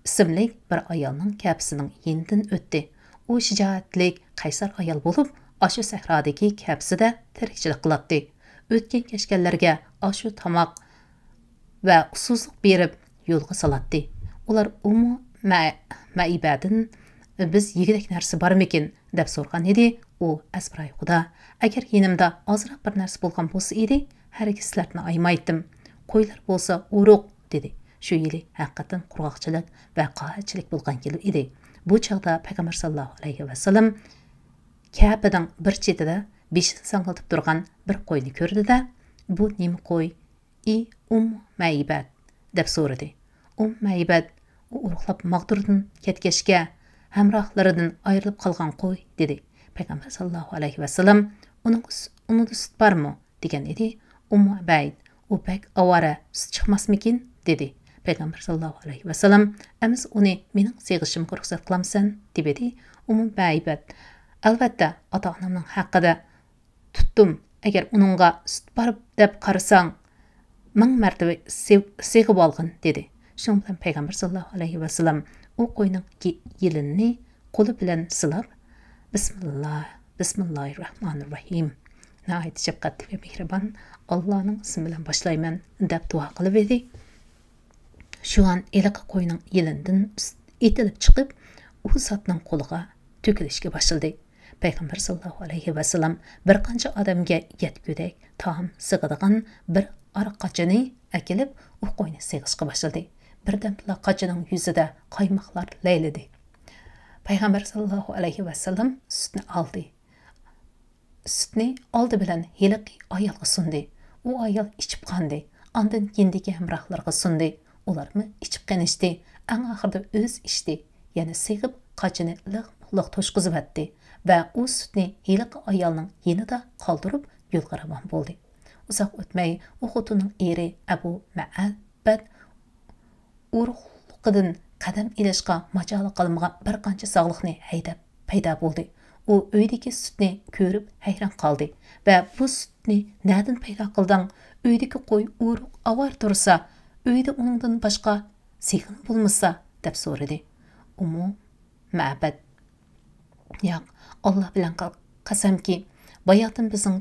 ئىسىملىك بىر ئايالنىڭ كەپىسىنىڭ يېنىدىن ئۆتتى. ئۇ شىجائەتلىك، قەيسەر ئايال بولۇپ، ئاشۇ سەھرادىكى كەپىسىدە تىرىكچىلىك قىلاتتى. ئۆتكەن-كەچكەنلەرگە ئاشۇ تاماق ۋە ئۇسسۇزلۇق بېرىپ يولغا سالاتتى. ئۇلار ئۇممۇ مە-، مەئىبەدىن، «بىز يېگۈدەك نەرسە بارمىكىن؟» دەپ سورىغان ئىدى. ئۇ، «ئەزبىراي خۇدا، ئەگەر يېنىمدا ئازراق بىر نەرسە بولغان بولسا ئىدى، ھەرگىز سىلەرنى ئايىمايتتىم. قويلار بولسا ئورۇق» دېدى. شۇ يىلى ھەقىقەتەن قۇرغاقچىلىك ۋە قاھەتچىلىك بولغان يىل ئىدى. بۇ چاغدا پەيغەمبەر ساللاللاھۇ ئەلەيھى ۋەسەللەم كەپىنىڭ بىر چېتىدە بېشىنى ساڭگىلىتىپ تۇرغان بىر قوينى كۆردى-دە، «بۇ نېمە قوي، ئى ئۇممۇ مەئىبەت؟» دەپ سورىدى. ئۇممۇ مەئىبەت، «ئۇ ئورۇقلاپ ماغدۇردىن كەتكەچكە، ھەمراھلىرىدىن ئايرىلىپ قالغان قوي» دېدى. پەيغەمبەر ساللاللاھۇ ئەلەيھى ۋەسەللەم، «ئۇنىڭ، ئۇنىڭدا سۈت بارمۇ؟» دېگەن ئىدى. ئۇممۇ ئەبەيد، «ئۇ بەك ئاۋارە، سۈت چىقماسمىكىن؟» دېدى. پەيغەمبەر ساللاللاھۇ ئەلەيھى ۋەسەللەم، «ئەمىسە ئۇنى مېنىڭ سېغىشىمغا رۇخسەت قىلامسەن؟» دېۋىدى. ئۇممۇ مەئىبەد، «ئەلۋەتتە، ئاتا-ئانامنىڭ ھەققىدە تۇتتۇم. ئەگەر ئۇنىڭغا سۈت بار دەپ قارىساڭ، مىڭ مەرتىۋە سېغ-، سېغىۋالغىن» دېدى. شۇنىڭ بىلەن پەيغەمبەر ساللاللاھۇ ئەلەيھى ۋەسەللەم ئۇ قوينىڭ يېلىنىنى قولى بىلەن سىلاپ، «بىسمىللا، بىسمىللاھىررەھمانىررەھىم. ناھايىتى شەپقەتلىك ۋە مېھرىبان ئاللانىڭ ئىسمى بىلەن باشلايمەن» دەپ دۇئا قىلىۋىدى. شۇئان ھېلىقى قوينىڭ يېلىندىن ئېتىلىپ چىقىپ، ئۇ زاتنىڭ قولىغا تۆكۈلۈشكە باشلىدى. پەيغەمبەر ساللاللاھۇ ئەلەيھى ۋەسەللەم بىر قانچە ئادەمگە يەتكۈدەك تائام سىغىدىغان بىر ئارىق قاچىنى ئەكېلىپ، ئۇ قوينى سېغىشقا باشلىدى. بىردەمدىلا قاچىنىڭ يۈزىدە قايماقلار لەيلىدى. پەيغەمبەر ساللاللاھۇ ئەلەيھى ۋەسەللەم سۈتنى ئالدى. سۈتنى ئالدى بىلەن ھېلىقى ئايالغا سۇندى. ئۇ ئايال ئىچىپ قاندى. ئاندىن يېنىدىكى ھەمراھلىرىغا سۇندى. ئۇلارمۇ ئىچىپ قېنىشتى. ئەڭ ئاخىرىدا ئۆزى ئىچتى. يەنە سېغىپ، قاچىنى لىق-لىق توشقۇزۇۋەتتى ۋە ئۇ سۈتنى ھېلىقى ئايالنىڭ يېنىدا قالدۇرۇپ، يولغا راۋان بولدى. ئۇزاق ئۆتمەي، ئۇ خوتۇننىڭ ئېرى ئەبۇ مەئەبەد ئورۇقلۇقىدىن قەدەم ئېلىشقا ماجالى قالمىغان بىر قانچە ساغلىقنى ھەيدەپ پەيدا بولدى. ئۇ ئۆيدىكى سۈتنى كۆرۈپ ھەيران قالدى ۋە «بۇ سۈتنى نەدىن پەيدا قىلدىڭ؟ ئۆيدىكى قوي ئورۇق ئاۋارە تۇرسا، ئۆيدە ئۇنىڭدىن باشقا سېغىن بولمىسا» دەپ سورىدى. ئۇمۇ مەبەد، «ياق، ئاللا بىلەن قا-، قەسەمكى، باياتىن بىزنىڭ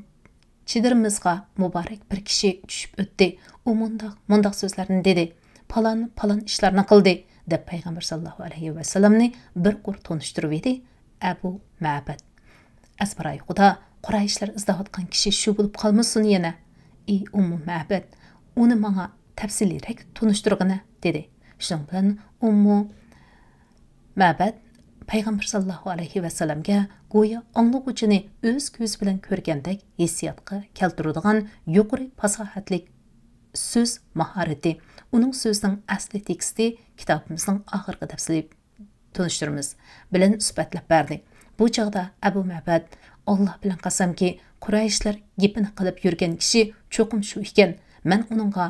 چېدىرىمىزغا مۇبارەك بىر كىشى چۈشۈپ ئۆتتى. ئۇ مۇنداق، مۇنداق سۆزلەرنى دېدى، پالان، پالان ئىشلارنى قىلدى» دەپ پەيغەمبەر ساللاللاھۇ ئەلەيھى ۋەسەللەمنى بىر قۇر تونۇشتۇرۇۋىدى ئەبۇ مەبەد. «ئەزبىراي خۇدا، قۇرەيشلەر ئىزدەۋاتقان كىشى شۇ بولۇپ قالمىسۇن يەنە؟ ئى ئۇممۇ مەبەد، ئۇنى ماڭا تەپسىلىيرەك تونۇشتۇرغىنە» دېدى. شۇنىڭ بىلەن ئۇممۇ مەبەد پەيغەمبەر ساللاللاھۇ ئەلەيھى ۋەسەللەمگە گويا ئاڭلىغۇچىنى ئۆز كۆزى بىلەن كۆرگەندەك ھېسسىياتقا كەلتۈرىدىغان يۇقىرى پاساھەتلىك سۆز ماھارىتى، ئۇنىڭ سۆزىنىڭ ئەسلى تېكىستى كىتابىمىزنىڭ ئاخىرقى دەپسىلى تونۇشتۇرىمىز بىلەن سۈپەتلەپ بەردى. بۇ چاغدا ئەبۇ مەبەد، «ئاللا بىلەن قەسەمكى، قۇرەيشلەر گېپىنى قىلىپ يۈرگەن كىشى چوقۇم شۇ ئىكەن. مەن ئۇنىڭغا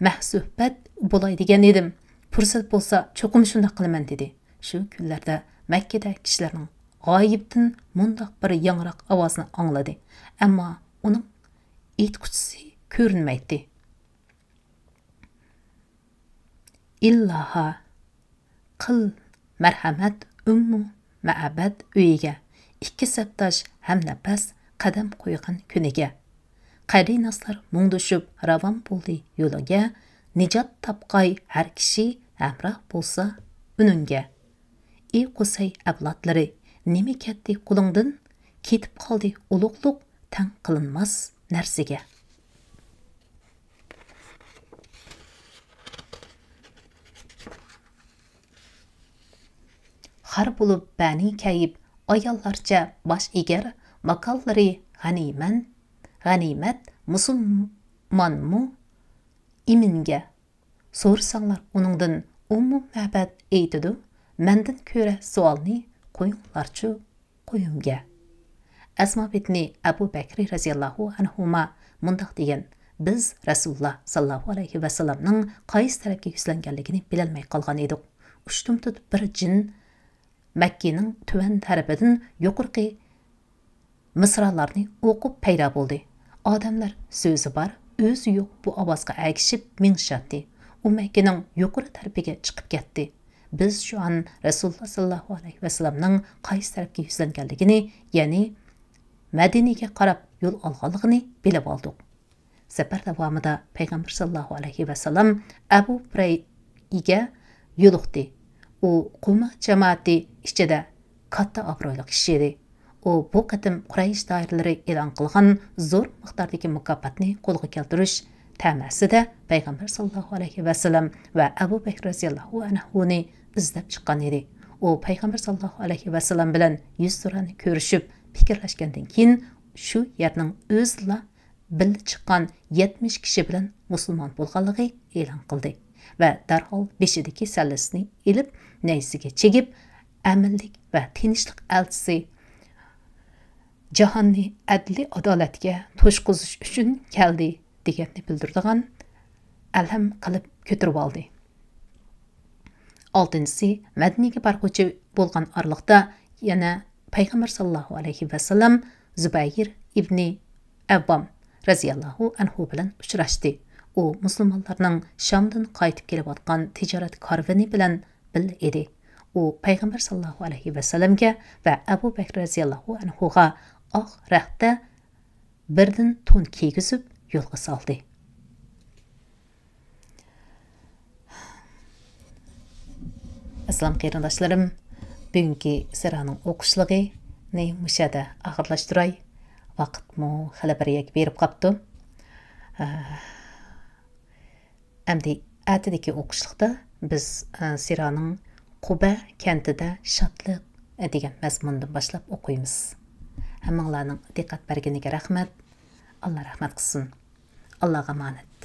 مەھسۇھبەت بولاي دېگەن ئىدىم. پۇرسەت بولسا، چوقۇم شۇنداق قىلىمەن» دېدى. شۇ كۈنلەردە مەككىدە كىشىلەرنىڭ غايىبتىن مۇنداق بىر ياڭراق ئاۋازنى ئاڭلىدى. ئەمما ئۇنىڭ ئېيتقۇچىسى كۆرۈنمەيتتى. «ئىللاھا، قىل مەرھەمەت ئۈممۇ مەبەد ئۆيىگە، ئىككى سەپداش ھەمنەپەس قەدەم قويغان كۈنىگە. قەرىناسلار مۇڭدىشىپ راۋان بولدى يولىگە، نىجات تاپقاي ھەر كىشى ھەمراھ بولسا ئۈنۈڭگە. ئى قۇسەي ئەۋلادلىرى، نېمە كەتتى قولۇڭدىن؟ كېتىپ قالدى ئۇلۇغلۇق تەڭ قىلىنماس نەرسىگە.» خار بولۇپ بەنى كەيىپ، ئاياللارچە باش ئېگەر، ماكانلىرى غەنىيمەن-، غەنىيمەت مۇسۇلمانمۇ ئىمىنگە. سورىساڭلار ئۇنىڭدىن، ئۇممۇ مەبەد ئېيتىدۇ، مەندىن كۆرە سوئالنى قويۇڭلارچۇ قويۇمگە. ئەسما بىنتى ئەبۇ بەكرى رەزىياللاھۇ ئەنھۇما مۇنداق دېگەن، بىز رەسۇلۇللا ساللاللاھۇ ئەلەيھى ۋەسەللەمنىڭ قايسى تەرەپكە يۈزلەنگەنلىكىنى بىلەلمەي قالغان ئىدۇق. ئۇشتۇمتۇت بىر جىن مەككىنىڭ تۆۋەن تەرىپىدىن يۇقىرىقى مىسرالارنى ئوقۇپ پەيدا بولدى. ئادەملەر سۆزى بار، ئۆزى يوق بۇ ئاۋازغا ئەگىشىپ مېڭىشاتتى. ئۇ مەككىنىڭ يۇقىرى تەرىپىگە چىقىپ كەتتى. بىز شۇ ئان رەسۇلۇللا ساللاللاھۇ ئەلەيھى ۋەسەللەمنىڭ قايسى تەرەپكە يۈزلەنگەنلىكىنى، يەنى مەدىنىگە قاراپ يول ئالغانلىقىنى بىلىپ ئالدۇق. سەپەر داۋامىدا پەيغەمبەر ساللاللاھۇ ئەلەيھى ۋەسەللەم ئەبۇ بۇرەيئىگە يولۇقتى. ئۇ قۇما جامائىتى ئىچىدە كاتتا ئابرۇيلۇق كىشى ئىدى. ئۇ بۇ قېتىم قۇرەيش دائىرىلىرى ئېلان قىلغان زور مىقداردىكى مۇكاپاتنى قولغا كەلتۈرۈش تەمەسىدە پەيغەمبەر ساللاللاھۇ ئەلەيھى ۋەسەللەم ۋە ئەبۇ بەكرى رەزىياللاھۇ ئەنھۇنى ئىزدەپ چىققان ئىدى. ئۇ پەيغەمبەر ساللاللاھۇ ئەلەيھى ۋەسەللەم بىلەن يۈزتۇرانە كۆرۈشۈپ پىكىرلەشكەندىن كېيىن، شۇ يەرنىڭ ئۆزىلا بىللە چىققان يەتمىش كىشى بىلەن مۇسۇلمان بولغانلىقى ئېلان قىلدى ۋە دەرھال بېشىدىكى سەللىسىنى ئېلىپ، نەيزىسىگە چىگىپ، ئەمىنلىك ۋە تىنچلىق ئەلچىسى، جاھاننى ئەدلىي ئادالەتكە توشقۇزۇش ئۈچۈن كەلدى، دېگەننى بىلدۈرىدىغان ئەلھەم قىلىپ كۆتۈرۈۋالدى. ئالتىنچىسى، مەدىنىگە بارغۇچى بولغان ئارىلىقتا يەنە پەيغەمبەر ساللاللاھۇ ئەلەيھى ۋەسەللەم زۇبەير ئىبنى ئەۋۋام رەزىياللاھۇ ئەنھۇ بىلەن ئۇچراشتى. ئۇ مۇسۇلمانلارنىڭ شامدىن قايتىپ كېلىۋاتقان تىجارەت كارۋىنى بىلەن بىللە ئىدى. ئۇ پەيغەمبەر ساللاللاھۇ ئەلەيھى ۋەسەللەمگە ۋە ئەبۇ بەكرى رەزىياللاھۇ ئەنھۇغا ئاق رەختە بىردىن تون كىيگۈزۈپ يولغا سالدى. ئەسسالام قېرىنداشلىرىم، بۈگۈنكى سىرانىڭ ئوقۇشلۇقىنى مۇشۇ يەردە ئاخىرلاشتۇراي. ۋاقىتمۇ خېلى بىر يەرگە بېرىپ قاپتۇ. ئەمدى ئەتىدىكى ئوقۇشلۇقتا بىز، ئە، سىرانىڭ قۇبە كەنتىدە شادلىق دېگەن مەزمۇندىن باشلاپ ئوقۇيمىز. ھەممىڭلارنىڭ دىققەت بەرگىنىگە رەھمەت. ئاللا رەھمەت قىلسۇن. ئاللاغا ئامانەت.